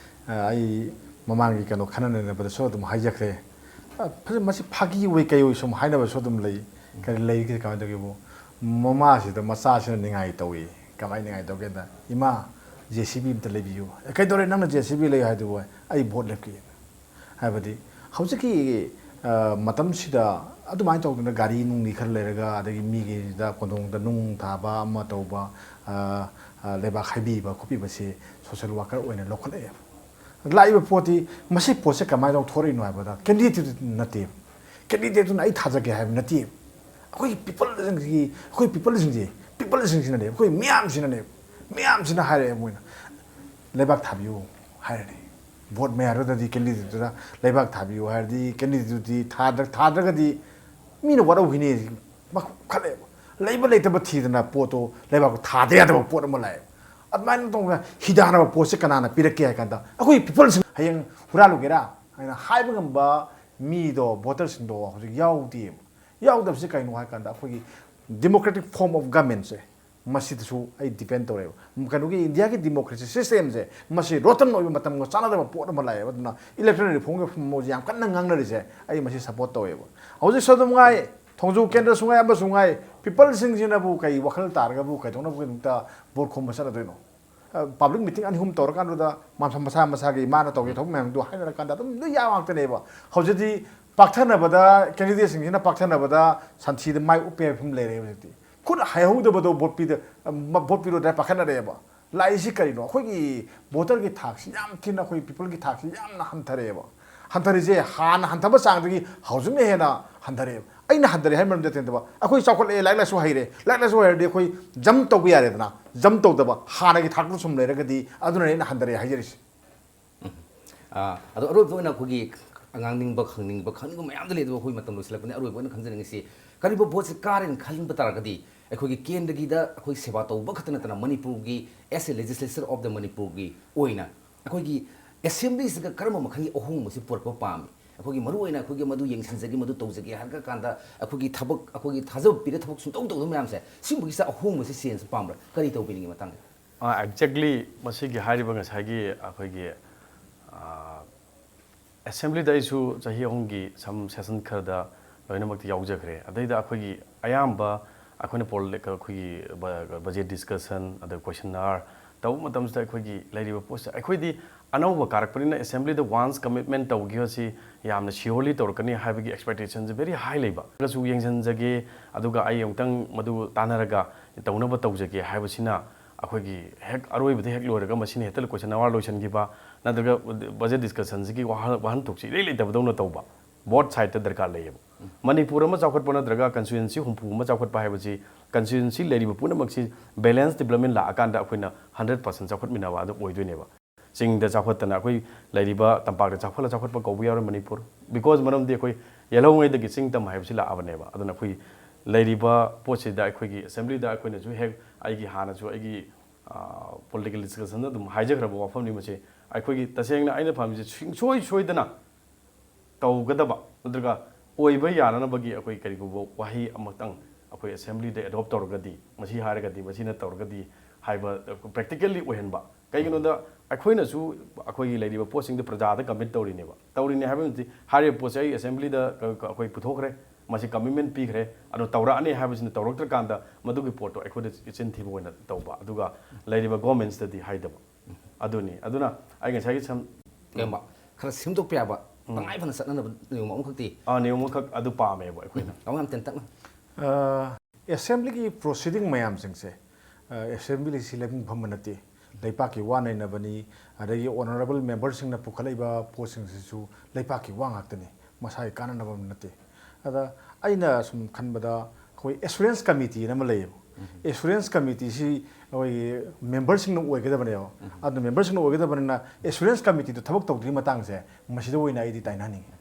ꯑ, ꯑꯩ ꯃꯃꯥꯡꯒꯤ ꯀꯩꯅꯣ ꯈꯟꯅ ꯅꯩꯅꯕꯗꯁꯨ ꯑꯗꯨꯝ ꯍꯥꯏꯖꯈ꯭ꯔꯦ꯫ ꯑ, ꯐꯖ-, ꯃꯁꯤ ꯐꯥꯒꯤ ꯑꯣꯏ ꯀꯩ ꯑꯣꯏ ꯁꯨꯝ ꯍꯥꯏꯅꯕꯁꯨ ꯑꯗꯨꯝ ꯂꯩ꯫ ꯀꯔꯤ ꯂꯩꯒꯦ, ꯀꯃꯥꯏꯅ ꯇꯧꯒꯦꯕꯨ? ꯃꯃꯥꯁꯤꯗ ꯃꯆꯥꯁꯤꯅ ꯅꯤꯡꯉꯥꯏ ꯇꯧꯏ꯫ ꯀꯃꯥꯏꯅ ꯅꯤꯡꯉꯥꯏ ꯇꯧꯒꯦꯗ, "ꯏꯃꯥ, JCB ꯑꯝꯇ ꯂꯩꯕꯤꯌꯨ"꯫ "ꯑꯦ, ꯀꯩꯗꯧꯔꯦ ꯅꯪꯅ JCB ꯂꯩꯌꯨ ꯍꯥꯏꯗꯨꯕꯨ?" "ꯑꯩ vote ꯂꯦꯞꯀꯦ"꯫ ꯍꯥꯏꯕꯗꯤ ꯍꯧꯖꯤꯛꯀꯤ, ꯑ, ꯃꯇꯝꯁꯤꯗ ꯑꯗꯨꯃꯥꯏꯅ ꯇꯧꯗꯅ ꯒꯥꯔꯤ ꯅꯨꯡꯂꯤ ꯈꯔ ꯂꯩꯔꯒ, ꯑꯗꯒꯤ ꯃꯤꯒꯤꯗ ꯀꯣꯟꯊꯣꯡꯗ ꯅꯨꯡ ꯊꯥꯕ ꯑꯃ ꯇꯧꯕ, ꯑ, ꯑ, ꯂꯩꯕꯥꯛ ꯍꯩꯕꯤꯕ ꯈꯣꯠꯄꯤꯕꯁꯤ social worker ꯑꯣꯏꯅ ꯂꯧꯈꯠꯂꯛꯑꯦꯕ꯫ ꯂꯥꯛꯏꯕ ꯄꯣꯠꯇꯤ, ꯃꯁꯤ ꯄꯣꯠꯁꯦ ꯀꯃꯥꯏꯅ ꯂꯧꯊꯣꯔꯛꯏꯅꯣ ꯍꯥꯏꯕꯗ, candidateꯇꯨ ꯅꯠꯇꯦꯕ꯫ Candidateꯇꯨꯅ "ꯑꯩ ꯊꯥꯖꯒꯦ" ꯍꯥꯏꯕ ꯅꯠꯇꯦꯕ꯫ ꯑꯩꯈꯣꯏꯒꯤ peopleꯁꯤꯡꯁꯤ, ꯑꯩꯈꯣꯏ peopleꯁꯤꯡꯁꯦ, peopleꯁꯤꯡꯁꯤꯅꯅꯦꯕ, ꯑꯩꯈꯣꯏ ꯃꯤꯌꯥꯝꯁꯤꯅꯅꯦꯕ, ꯃꯤꯌꯥꯝꯁꯤꯅ ꯍꯥꯏꯔꯛꯑꯦ ꯃꯣꯏꯅ, "ꯂꯩꯕꯥꯛ ꯊꯥꯕꯤꯌꯨ" ꯍꯥꯏꯔꯅꯤ꯫ Vote ꯃꯌꯥꯗꯨꯗꯗꯤ candidateꯇꯨꯗ "ꯂꯩꯕꯥꯛ ꯊꯥꯕꯤꯌꯨ" ꯍꯥꯏꯔꯗꯤ, candidateꯇꯨꯗꯤ ꯊꯥꯗ꯭ꯔ-, ꯊꯥꯗ꯭ꯔꯒꯗꯤ ꯃꯤꯅ ꯋꯥꯔꯧꯈꯤꯅꯤ ꯈꯜꯂꯦꯕ꯫ ꯂꯩꯕ ꯂꯩꯇꯕ ꯊꯤꯗꯅ ꯄꯣꯠꯇꯣ ꯂꯩꯕꯥꯛꯇꯣ ꯊꯥꯗ ꯌꯥꯗꯕ ꯄꯣꯠ ꯑꯃ ꯂꯥꯛꯑꯦꯕ꯫ ꯑꯗꯨꯃꯥꯏꯅ ꯇꯧꯗꯅ ꯍꯤꯗꯥꯟꯅꯕ ꯄꯣꯠꯁꯦ ꯀꯅꯥꯅ ꯄꯤꯔꯛꯀꯦ ꯍꯥꯏ ꯀꯥꯟꯗ, ꯑꯩꯈꯣꯏ peopleꯁꯤꯡ ꯍꯌꯦꯡ ꯍꯨꯔꯥꯜꯂꯨꯒꯦꯔꯥ ꯍꯥꯏꯅ ꯍꯥꯏꯕ ꯉꯝꯕ ꯃꯤꯗꯣ, voterꯁꯤꯡꯗꯣ ꯍꯧꯖꯤꯛ ꯌꯥꯎꯗꯦꯕ꯫ ꯌꯥꯎꯗꯕꯁꯤ ꯀꯩꯅꯣ ꯍꯥꯏ ꯀꯥꯟꯗ, ꯑꯩꯈꯣꯏꯒꯤ democratic form of governmentꯁꯦ, ꯃꯁꯤꯗꯁꯨ ꯑꯩ depend ꯇꯧꯔꯦꯕ꯫ ꯀꯩꯅꯣꯒꯤ Indiaꯒꯤ democracy systemꯁꯦ, ꯃꯁꯤ rotten ꯑꯣꯏꯕ ꯃꯇꯝꯒ ꯆꯥꯟꯅꯗꯕ ꯄꯣꯠ ꯑꯃ ꯂꯥꯛꯑꯦꯕ꯫ ꯑꯗꯨꯅ electoral reformꯒꯤ ꯃꯑꯣꯡꯁꯦ ꯌꯥꯝ ꯀꯟꯅ ꯉꯥꯡꯅꯔꯤꯁꯦ, ꯑꯩ ꯃꯁꯤ support ꯇꯧꯋꯦꯕ꯫ ꯍꯧꯖꯤꯛꯁꯨ ꯑꯗꯨꯝ ꯉꯥꯏ, ꯊꯣꯡꯖꯨ ꯀꯦꯟꯗ꯭ꯔꯁꯨ ꯉꯥꯏ, ꯑꯃꯁꯨ ꯉꯥꯏ, peopleꯁꯤꯡꯁꯤꯅꯕꯨ ꯀꯩ ꯋꯥꯈꯜ ꯇꯥꯔꯒꯕꯨ ꯀꯩꯗꯧꯅꯕꯒꯤꯗꯃꯛꯇ vote ꯈꯣꯝꯕ ꯆꯠꯅꯗꯣꯏꯅꯣ? ꯑ, public meeting ꯑꯅꯤ ꯑꯍꯨꯝ ꯇꯧꯔꯀꯥꯟꯗꯨꯗ ꯃꯁꯥ, ꯃꯁꯥ ꯃꯁꯥꯒꯤ ꯃꯥꯅ ꯇꯧꯒꯦ ꯊꯕꯛ ꯃꯌꯥꯝꯗꯣ ꯍꯥꯏꯅꯔꯀꯥꯟꯗ ꯑꯗꯨꯝ ꯂꯣꯏ ꯌꯥꯕ ꯉꯥꯛꯇꯅꯦꯕ꯫ ꯍꯧꯖꯤꯛꯇꯤ ꯄꯥꯛꯊꯅꯕꯗ, candidateꯁꯤꯡꯁꯤꯅ ꯄꯥꯛꯊꯅꯕꯗ ꯁꯟꯊꯤꯗ ꯃꯥꯏ ꯎꯞꯄꯦ ꯍꯥꯏꯕ ꯐꯤꯕꯝ ꯂꯩꯔꯦ ꯍꯧꯖꯤꯛꯇꯤ꯫ ꯈꯨꯠ ꯍꯩꯍꯧꯗꯕꯗꯣ vote ꯄꯤꯗ-, ꯑ, vote ꯄꯤꯔꯣꯏꯗ꯭ꯔꯥ ꯄꯥꯈꯠꯅꯔꯦꯕ꯫ ꯂꯥꯛꯏꯁꯤ ꯀꯔꯤꯅꯣ? ꯑꯩꯈꯣꯏꯒꯤ voterꯒꯤ ꯊꯥꯛꯁꯤ ꯌꯥꯝ ꯊꯤꯅ, ꯑꯩꯈꯣꯏ peopleꯒꯤ ꯊꯥꯛꯁꯤ ꯌꯥꯝꯅ ꯍꯟꯊꯔꯛꯑꯦꯕ꯫ ꯍꯟꯊꯔꯤꯁꯦ ꯍꯥꯟꯅ ꯍꯟꯊꯕ ꯆꯥꯡꯗꯒꯤ ꯍꯧꯖꯤꯛꯅ ꯍꯦꯟꯅ ꯍꯟꯊꯔꯛꯑꯦꯕ꯫ ꯑꯩꯅ ꯍꯟꯊꯔꯦ ꯍꯥꯏꯕ ꯃꯔꯝꯗꯤ ꯅꯠꯇꯦ, ꯅꯠꯇꯕ ꯑꯩꯈꯣꯏ ꯆꯥꯎꯈꯠꯂꯛꯑꯦ, ꯂꯥꯏꯔꯤꯛ ꯂꯥꯏꯁꯨ ꯍꯩꯔꯦ, ꯂꯥꯏꯔꯤꯛ ꯂꯥꯏꯁꯨ ꯍꯩꯔꯗꯤ ꯑꯩꯈꯣꯏ ꯖꯝ ꯇꯧꯕ ꯌꯥꯔꯦꯗꯅ, ꯖꯝ ꯇꯧꯗꯕ ꯍꯥꯟꯅꯒꯤ ꯊꯥꯛꯇ ꯁꯨꯝ ꯂꯩꯔꯒꯗꯤ ꯑꯗꯨꯅꯅꯦ ꯑꯩꯅ ꯍꯟꯊꯔꯦ ꯍꯥꯏꯖꯔꯤꯁꯦ꯫ ꯑꯥ, ꯑꯗꯣ ꯑꯔꯣꯏꯕ ꯑꯣꯏꯅ ꯑꯩꯈꯣꯏꯒꯤ ꯉꯥꯡꯅꯤꯡꯕ, ꯈꯪꯅꯤꯡꯕ, ꯈꯪꯅꯤꯡꯕ ꯃꯌꯥꯝꯗ ꯂꯩ, ꯑꯗꯨꯕꯨ ꯑꯩꯈꯣꯏ ꯃꯇꯝ ꯂꯣꯏꯁꯤꯜꯂꯛꯄꯅꯤ꯫ ꯑꯔꯣꯏꯕ ꯑꯣꯏꯅ ꯈꯪꯖꯅꯤꯡꯉꯤꯁꯤ, ꯀꯔꯤꯒꯨꯝꯕ ꯚꯣꯠꯁꯤ ꯀꯥꯔꯦꯅ ꯈꯟꯕ ꯇꯥꯔꯒꯗꯤ ꯑꯩꯈꯣꯏꯒꯤ ꯀꯦꯟꯗ꯭ꯔꯒꯤꯗ ꯑꯩꯈꯣꯏ ꯁꯦꯕꯥ ꯇꯧꯕ ꯈꯛꯇ ꯅꯠꯇꯅ ꯃꯅꯤꯄꯨꯔꯒꯤ as a legislature of the ꯃꯅꯤꯄꯨꯔꯒꯤ ꯑꯣꯏꯅ ꯑꯩꯈꯣꯏꯒꯤ ꯑꯦꯁꯦꯝꯕ꯭ꯂꯤꯁꯤꯒ ꯀꯔꯝꯕ ꯃꯈꯜꯒꯤ ꯑꯍꯣꯡꯕꯁꯤ ꯄꯨꯔꯛꯄ ꯄꯥꯝꯃꯤ? ꯑꯩꯈꯣꯏꯒꯤ ꯃꯔꯨꯑꯣꯏꯅ ꯑꯩꯈꯣꯏꯒꯤ ꯃꯗꯨ ꯌꯦꯡꯁꯤꯟꯖꯒꯦ, ꯃꯗꯨ ꯇꯧꯖꯒꯦ ꯍꯥꯏꯔ ꯀꯥꯟꯗ ꯑꯩꯈꯣꯏꯒꯤ ꯊꯕꯛ, ꯑꯩꯈꯣꯏꯒꯤ ꯊꯥꯖꯕ ꯄꯤꯔ ꯊꯕꯛ ꯁꯨꯡꯇꯧ ꯇꯧꯗꯕ ꯃꯌꯥꯝꯁꯦ, ꯁꯤꯒꯨꯝꯕꯒꯤꯁꯤꯗ ꯑꯍꯣꯡꯕꯁꯤ ꯆꯦꯟꯖ ꯄꯥꯝꯕ꯭ꯔꯥ? ꯀꯔꯤ ꯇꯧꯕꯤꯅꯤꯡꯉꯤ ꯃꯇꯥꯡꯗ? ꯑꯦꯛꯖꯦꯛꯂꯤ ꯃꯁꯤꯒꯤ ꯍꯥꯏꯔꯤꯕ ꯉꯁꯥꯏꯒꯤ ꯑꯩꯈꯣꯏꯒꯤ ꯑꯦꯁꯦꯝꯕ꯭ꯂꯤꯗ ꯑꯩꯁꯨ ꯆꯍꯤ ꯑꯍꯨꯝꯒꯤ ꯁꯝ ꯁꯦꯁꯟ ꯈꯔꯗ ꯂꯣꯏꯅꯃꯛꯇꯤ ꯌꯥꯎꯖꯈ꯭ꯔꯦ꯫ ꯑꯗꯩꯗ ꯑꯩꯈꯣꯏꯒꯤ ꯑꯌꯥꯝꯕ ꯑꯩꯈꯣꯏꯅ ꯄꯣꯜ ꯑꯩꯈꯣꯏꯒꯤ ꯕꯖꯦꯠ ꯗꯤꯁꯀꯁꯟ, ꯑꯗ ꯀꯣꯏꯁꯟ ꯑꯥꯔ ꯇꯧꯕ ꯃꯇꯝꯁꯤꯗ ꯑꯩꯈꯣꯏꯒꯤ ꯂꯩꯔꯤꯕ ꯄꯣꯠꯁꯦ, ꯑꯩꯈꯣꯏꯗꯤ ꯑꯅꯧꯕ ꯀꯥꯔꯛꯄꯅꯤꯅ ꯑꯦꯁꯦꯝꯕ꯭ꯂꯤꯗ ꯋꯥꯟꯁ ꯀꯃꯤꯠꯃꯦꯟ ꯇꯧꯈꯤꯕꯁꯤ ꯌꯥꯝꯅ ꯁꯤꯌꯣꯔꯂꯤ ꯇꯧꯔꯛꯀꯅꯤ ꯍꯥꯏꯕꯒꯤ ꯑꯦꯛꯁꯄꯦꯛꯇꯦꯁꯟꯁꯦ ꯚꯦꯔꯤ ꯍꯥꯏ ꯂꯩꯕ꯫ ꯑꯗꯨꯁꯨ ꯌꯦꯡꯁꯤꯟꯖꯒꯦ, ꯑꯗꯨꯒ ꯑꯩ ꯑꯃꯨꯛꯇꯪ ꯃꯗꯨ ꯇꯥꯟꯅꯔꯒ ꯇꯧꯅꯕ ꯇꯧꯖꯒꯦ ꯍꯥꯏꯕꯁꯤꯅ ꯑꯩꯈꯣꯏꯒꯤ ꯍꯦꯛ ꯑꯔꯣꯏꯕꯗ ꯍꯦꯛ ꯂꯣꯏꯔꯒ ꯃꯁꯤꯅ ꯍꯦꯛꯇ ꯀꯣꯏꯁꯟ ꯑꯋꯥꯔ ꯂꯣꯏꯁꯤꯟꯈꯤꯕ, ꯅꯠꯇ꯭ꯔꯒ ꯕꯖꯦꯠ ꯗꯤꯁꯀꯁꯟꯁꯤꯒꯤ ꯋꯥꯍ- ꯋꯥꯍꯟꯊꯣꯛꯁꯤ ꯏꯔꯩ ꯂꯩꯇꯕꯗꯧꯅ ꯇꯧꯕ꯫ ꯕꯣꯠ ꯁꯥꯏꯗꯇ ꯗꯔꯀꯥꯔ ꯂꯩꯌꯦꯕ꯫ ꯃꯅꯤꯄꯨꯔ ꯑꯃ ꯆꯥꯎꯈꯠꯄ ꯅꯠꯇ꯭ꯔꯒ ꯀꯟꯁꯇꯤꯇ꯭ꯋꯦꯟꯁꯤ ꯍꯨꯝꯐꯨ ꯑꯃ ꯆꯥꯎꯈꯠꯄ ꯍꯥꯏꯕꯁꯤ, ꯀꯟꯁꯇꯤꯇ꯭ꯋꯦꯟꯁꯤ ꯂꯩꯔꯤꯕ ꯄꯨꯝꯅꯃꯛꯁꯤ ꯕꯦꯂꯦꯟꯁ ꯗꯤꯕ꯭ꯂꯞꯃꯦꯟ ꯂꯥꯛꯑꯀꯥꯟꯗ ꯑꯩꯈꯣꯏꯅ ꯍꯟꯗ꯭ꯔꯦꯠ ꯄꯥꯔꯁꯦꯟ ꯆꯥꯎꯈꯠꯃꯤꯟꯅꯕ ꯑꯗꯨ ꯑꯣꯏꯗꯣꯏꯅꯦꯕ꯫ ꯆꯤꯡꯗ ꯆꯥꯎꯈꯠꯇꯅ ꯑꯩꯈꯣꯏ ꯂꯩꯔꯤꯕ ꯇꯝꯄꯥꯛꯇ ꯆꯥꯎꯈꯠꯂ ꯆꯥꯎꯈꯠꯄ ꯀꯧꯕ ꯌꯥꯔꯣꯏ ꯃꯅꯤꯄꯨꯔ꯫ ꯕꯤꯀꯣꯖ ꯃꯔꯝꯗꯤ ꯑꯩꯈꯣꯏ ꯌꯦꯜꯍꯧꯉꯩꯗꯒꯤ ꯆꯤꯡ ꯇꯝ ꯍꯥꯏꯕꯁꯤ ꯂꯥꯛꯑꯕꯅꯦꯕ꯫ ꯑꯗꯨꯅ ꯑꯩꯈꯣꯏ ꯂꯩꯔꯤꯕ ꯄꯣꯠꯁꯤꯗ ꯑꯩꯈꯣꯏꯒꯤ ꯑꯦꯁꯦꯝꯕ꯭ꯂꯤꯗ ꯑꯩꯈꯣꯏꯅꯁꯨ ꯍꯦꯛ ꯑꯩꯒꯤ ꯍꯥꯟꯅꯁꯨ ꯑꯩꯒꯤ ꯄꯣꯂꯤꯇꯤꯀꯦꯜ ꯗꯤꯁꯀꯁꯟꯗ ꯑꯗꯨꯝ ꯍꯥꯏꯖꯈ꯭ꯔꯕ ꯋꯥꯐꯝꯅꯤ ꯃꯁꯤ꯫ ꯑꯩꯈꯣꯏꯒꯤ ꯇꯁꯦꯡꯅ ꯑꯩꯅ ꯄꯥꯝꯃꯤꯁꯦ ꯁꯨꯡꯁꯣꯏ ꯁꯣꯏꯗꯅ ꯇꯧꯒꯗꯕ ꯅꯠꯇ꯭ꯔꯒ ꯑꯣꯏꯕ ꯌꯥꯅꯅꯕꯒꯤ ꯑꯩꯈꯣꯏ ꯀꯔꯤꯒꯨꯝꯕ ꯋꯥꯍꯩ ꯑꯃꯇꯪ ꯑꯩꯈꯣꯏ ꯑꯦꯁꯦꯝꯕ꯭ꯂꯤꯗ ꯑꯦꯗꯣꯞ ꯇꯧꯔꯒꯗꯤ, ꯃꯁꯤ ꯍꯥꯏꯔꯒꯗꯤ, ꯃꯁꯤꯅ ꯇꯧꯔꯒꯗꯤ ꯍꯥꯏꯕ ꯄ꯭ꯔꯦꯛꯇꯤꯀꯦꯜꯂꯤ ꯑꯣꯏꯍꯟꯕ꯫ ꯀꯩꯒꯤꯅꯣꯗ ꯑꯩꯈꯣꯏꯅꯁꯨ ꯑꯩꯈꯣꯏꯒꯤ ꯂꯩꯔꯤꯕ ꯄꯣꯠꯁꯤꯡꯗꯣ ꯄ꯭ꯔꯖꯥꯗ ꯀꯃꯤꯠ ꯇꯧꯔꯤꯅꯦꯕ꯫ ꯇꯧꯔꯤꯅꯦ ꯍꯥꯏꯕ ꯅꯠꯇꯦ, ꯍꯥꯏꯔꯤꯕ ꯄꯣꯠꯁꯦ ꯑꯩ ꯑꯦꯁꯦꯝꯕ꯭ꯂꯤꯗ ꯀ- ꯀ- ꯑꯩꯈꯣꯏ ꯄꯨꯊꯣꯛꯈ꯭ꯔꯦ, ꯃꯁꯤ ꯀꯃꯤꯠꯃꯦꯟ ꯄꯤꯈ꯭ꯔꯦ, ꯑꯗꯣ ꯇꯧꯔꯛꯑꯅꯤ ꯍꯥꯏꯕꯁꯤꯅ ꯇꯧꯔꯛꯇ꯭ꯔꯀꯥꯟꯗ ꯃꯗꯨꯒꯤ ꯄꯣꯠꯇꯣ ꯑꯩꯈꯣꯏꯗ ꯆꯤꯟ ꯊꯤꯕ ꯑꯣꯏꯅ ꯇꯧꯕ, ꯑꯗꯨꯒ ꯂꯩꯔꯤꯕ ꯒꯣꯔꯃꯦꯟꯁꯇꯗꯤ ꯍꯥꯏꯗꯕ꯫ ꯑꯗꯨꯅꯤ꯫ ꯑꯗꯨꯅ ꯑꯩ ꯉꯁꯥꯏꯒꯤ ꯁꯝ ꯀꯩꯒꯨꯝꯕ ꯈꯔ ꯁꯦꯝꯗꯣꯛꯄ ꯌꯥꯕ, ꯇꯉꯥꯏ ꯐꯗꯅ ꯆꯠꯅꯅꯕ ꯅꯤꯌꯣꯝ ꯑꯃꯈꯛꯇꯤ ꯑꯥ, ꯅꯤꯌꯣꯝ ꯑꯃꯈꯛ ꯑꯗꯨ ꯄꯥꯝꯃꯦꯕ ꯑꯩꯈꯣꯏꯅ꯫ ꯇꯥꯃꯣ ꯌꯥꯝ ꯇꯦꯟꯇꯛꯅ꯫ ꯑꯦꯁꯦꯝꯕ꯭ꯂꯤꯒꯤ ꯄ꯭ꯔꯣꯁꯤꯗꯤꯡ ꯃꯌꯥꯝꯁꯤꯡꯁꯦ, ꯑꯦꯁꯦꯝꯕ꯭ꯂꯤꯁꯤ ꯂꯩꯐꯝ ꯐꯝꯕ ꯅꯠꯇꯦ, ꯂꯩꯄꯥꯛꯀꯤ ꯋꯥ ꯅꯩꯅꯕꯅꯤ, ꯑꯗꯒꯤ ꯑꯣꯅꯔꯦꯕꯜ ꯃꯦꯝꯕꯔꯁꯤꯡꯅ ꯄꯨꯈꯠꯂꯛꯏꯕ ꯄꯣꯠꯁꯤꯡꯁꯤꯁꯨ ꯂꯩꯄꯥꯛꯀꯤ ꯋꯥ ꯉꯥꯛꯇꯅꯤ, ꯃꯁꯥꯒꯤ ꯀꯥꯟꯅꯅꯕ ꯅꯠꯇꯦ꯫ ꯑꯗ ꯑꯩꯅ ꯁꯨꯝ ꯈꯟꯕꯗ ꯑꯩꯈꯣꯏ ꯑꯦꯁꯨꯔꯦꯟꯁ ꯀꯃꯤꯇꯤ ꯑꯃ ꯂꯩꯌꯦꯕ꯫ ꯑꯦꯁꯨꯔꯦꯟꯁ ꯀꯃꯤꯇꯤꯁꯤ ꯑꯩꯈꯣꯏꯒꯤ ꯃꯦꯝꯕꯔꯁꯤꯡꯅ ꯑꯣꯏꯒꯗꯕꯅꯦꯕ꯫ ꯑꯗꯨ ꯃꯦꯝꯕꯔꯁꯤꯡꯅ ꯑꯣꯏꯒꯗꯕꯅꯤꯅ ꯑꯦꯁꯨꯔꯦꯟꯁ ꯀꯃꯤꯇꯤꯗꯨ ꯊꯕꯛ ꯇꯧꯗ꯭ꯔꯤ ꯃꯇꯥꯡꯁꯦ ꯃꯁꯤꯗ ꯑꯣꯏꯅ ꯑꯩꯗꯤ ꯇꯥꯏꯅꯍꯟꯅꯤꯡꯉꯤ꯫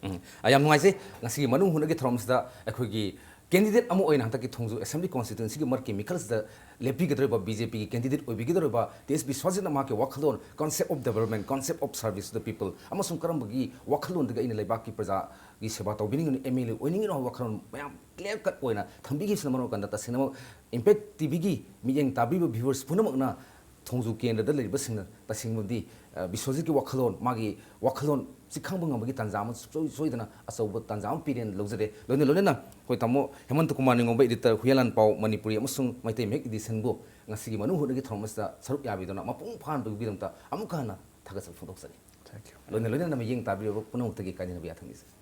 ꯎꯝ꯫ ꯑ, ꯌꯥꯝ ꯅꯨꯡꯉꯥꯏꯖꯩ꯫ ꯉꯁꯤꯒꯤ ꯃꯅꯨꯡ ꯍꯨꯠꯅꯒꯤ ꯊꯧꯔꯝꯁꯤꯗ ꯑꯩꯈꯣꯏꯒꯤ ꯀꯦꯟꯗꯤꯗꯦꯠ ꯑꯃ ꯑꯣꯏꯅ ꯍꯟꯗꯛꯀꯤ ꯊꯣꯡꯖꯨ ꯑꯦꯁꯦꯝꯕ꯭ꯂꯤ ꯀꯣꯟꯁꯇꯤꯇ꯭ꯋꯦꯟꯁꯤꯒꯤ ꯃꯔꯛꯀꯤ ꯃꯤꯈꯜꯁꯤꯗ ꯂꯦꯞꯄꯤꯒꯗꯧꯔꯤꯕ ꯕꯤ ꯖꯦ ꯄꯤꯒꯤ ꯀꯦꯟꯗꯤꯗꯦꯠ ꯑꯣꯏꯕꯤꯒꯗꯧꯔꯤꯕ ꯇꯤ ꯑꯦꯁ ꯕꯤꯁ꯭ꯋꯥꯖꯤꯠꯅ ꯃꯍꯥꯛꯀꯤ ꯋꯥꯈꯜꯂꯣꯟ, concept of development, concept of service to the people ꯑꯃꯁꯨꯡ ꯀꯔꯝꯕꯒꯤ ꯋꯥꯈꯜꯂꯣꯟꯗꯒꯤ ꯑꯩꯅ ꯂꯩꯕꯥꯛꯀꯤ ꯄ꯭ꯔꯖꯥꯒꯤ ꯁꯦꯕꯥ ꯇꯧꯕꯤꯅꯤꯡꯉꯤꯅꯣ, ꯑꯦꯝ ꯑꯦꯜ ꯑꯦ ꯑꯣꯏꯅꯤꯡꯉꯤꯅꯣ ꯍꯥꯏꯕ ꯋꯥꯈꯜꯂꯣꯟ ꯃꯌꯥꯝ ꯀ꯭ꯂꯤꯌꯥꯔ ꯀꯠ ꯑꯣꯏꯅ ꯊꯝꯕꯤꯈꯤꯕꯁꯤꯅ ꯃꯔꯝ ꯑꯣꯏꯔꯀꯥꯟꯗ ꯇꯁꯦꯡꯅꯃꯛ ꯏꯝꯄꯦꯛ ꯇꯤ ꯚꯤꯒꯤ ꯃꯤꯠꯌꯦꯡ ꯇꯥꯕꯤꯕ ꯚ꯭ꯌꯨꯋꯔꯁ ꯄꯨꯝꯅꯃꯛꯅ ꯊꯣꯡꯖꯨ ꯀꯦꯟꯗ꯭ꯔꯗ ꯂꯩꯔꯤꯕꯁꯤꯡꯅ ꯇꯁꯦꯡꯕꯗꯤ, ꯑ, ꯕꯤꯁ꯭ꯋꯖꯤꯠꯀꯤ ꯋꯥꯈꯜꯂꯣꯟ, ꯃꯥꯒꯤ ꯋꯥꯈꯜꯂꯣꯟ ꯁꯤ ꯈꯪꯕ ꯉꯝꯕꯒꯤ ꯇꯥꯟꯖꯥ ꯑꯃ ꯁꯨꯡꯁꯣꯏ ꯁꯣꯏꯗꯅ ꯑꯆꯧꯕ ꯇꯥꯟꯖꯥ ꯑꯃ ꯄꯤꯔꯦꯅ ꯂꯧꯖꯔꯦ꯫ ꯂꯣꯏꯅ ꯂꯣꯏꯅꯅ ꯑꯩꯈꯣꯏ ꯇꯥꯃꯣ ꯍꯦꯃꯟꯇ ꯀꯨꯃꯥꯔ ꯅꯤꯡꯉꯣꯝꯕ editor, ꯍꯨꯌꯦꯟꯂꯥꯟ ꯄꯥꯎ ꯃꯅꯤꯄꯨꯔꯤ ꯑꯃꯁꯨꯡ ꯃꯩꯇꯩ ꯃꯌꯦꯛ editionꯕꯨ ꯉꯁꯤꯒꯤ ꯃꯅꯨꯡ ꯍꯨꯠꯅꯒꯤ ꯊꯧꯔꯝ ꯑꯁꯤꯗ ꯁꯔꯨꯛ ꯌꯥꯕꯤꯗꯨꯅ ꯃꯄꯨꯡ ꯐꯥꯍꯟꯕꯒꯤꯗꯃꯛꯇ ꯑꯃꯨꯛꯀ ꯍꯟꯅ ꯊꯥꯒꯠꯆꯕ ꯐꯣꯡꯗꯣꯛꯆꯔꯤ꯫ Thank you. ꯂꯣꯏꯅ ꯂꯣꯏꯅꯅ ꯃꯤꯠꯌꯦꯡ ꯇꯥꯕꯤꯔꯕ ꯄꯨꯝꯅꯃꯛꯇꯒꯤ ꯀꯥꯏꯅꯅꯕ ꯌꯥꯊꯪ ꯅꯤꯖꯔꯤ꯫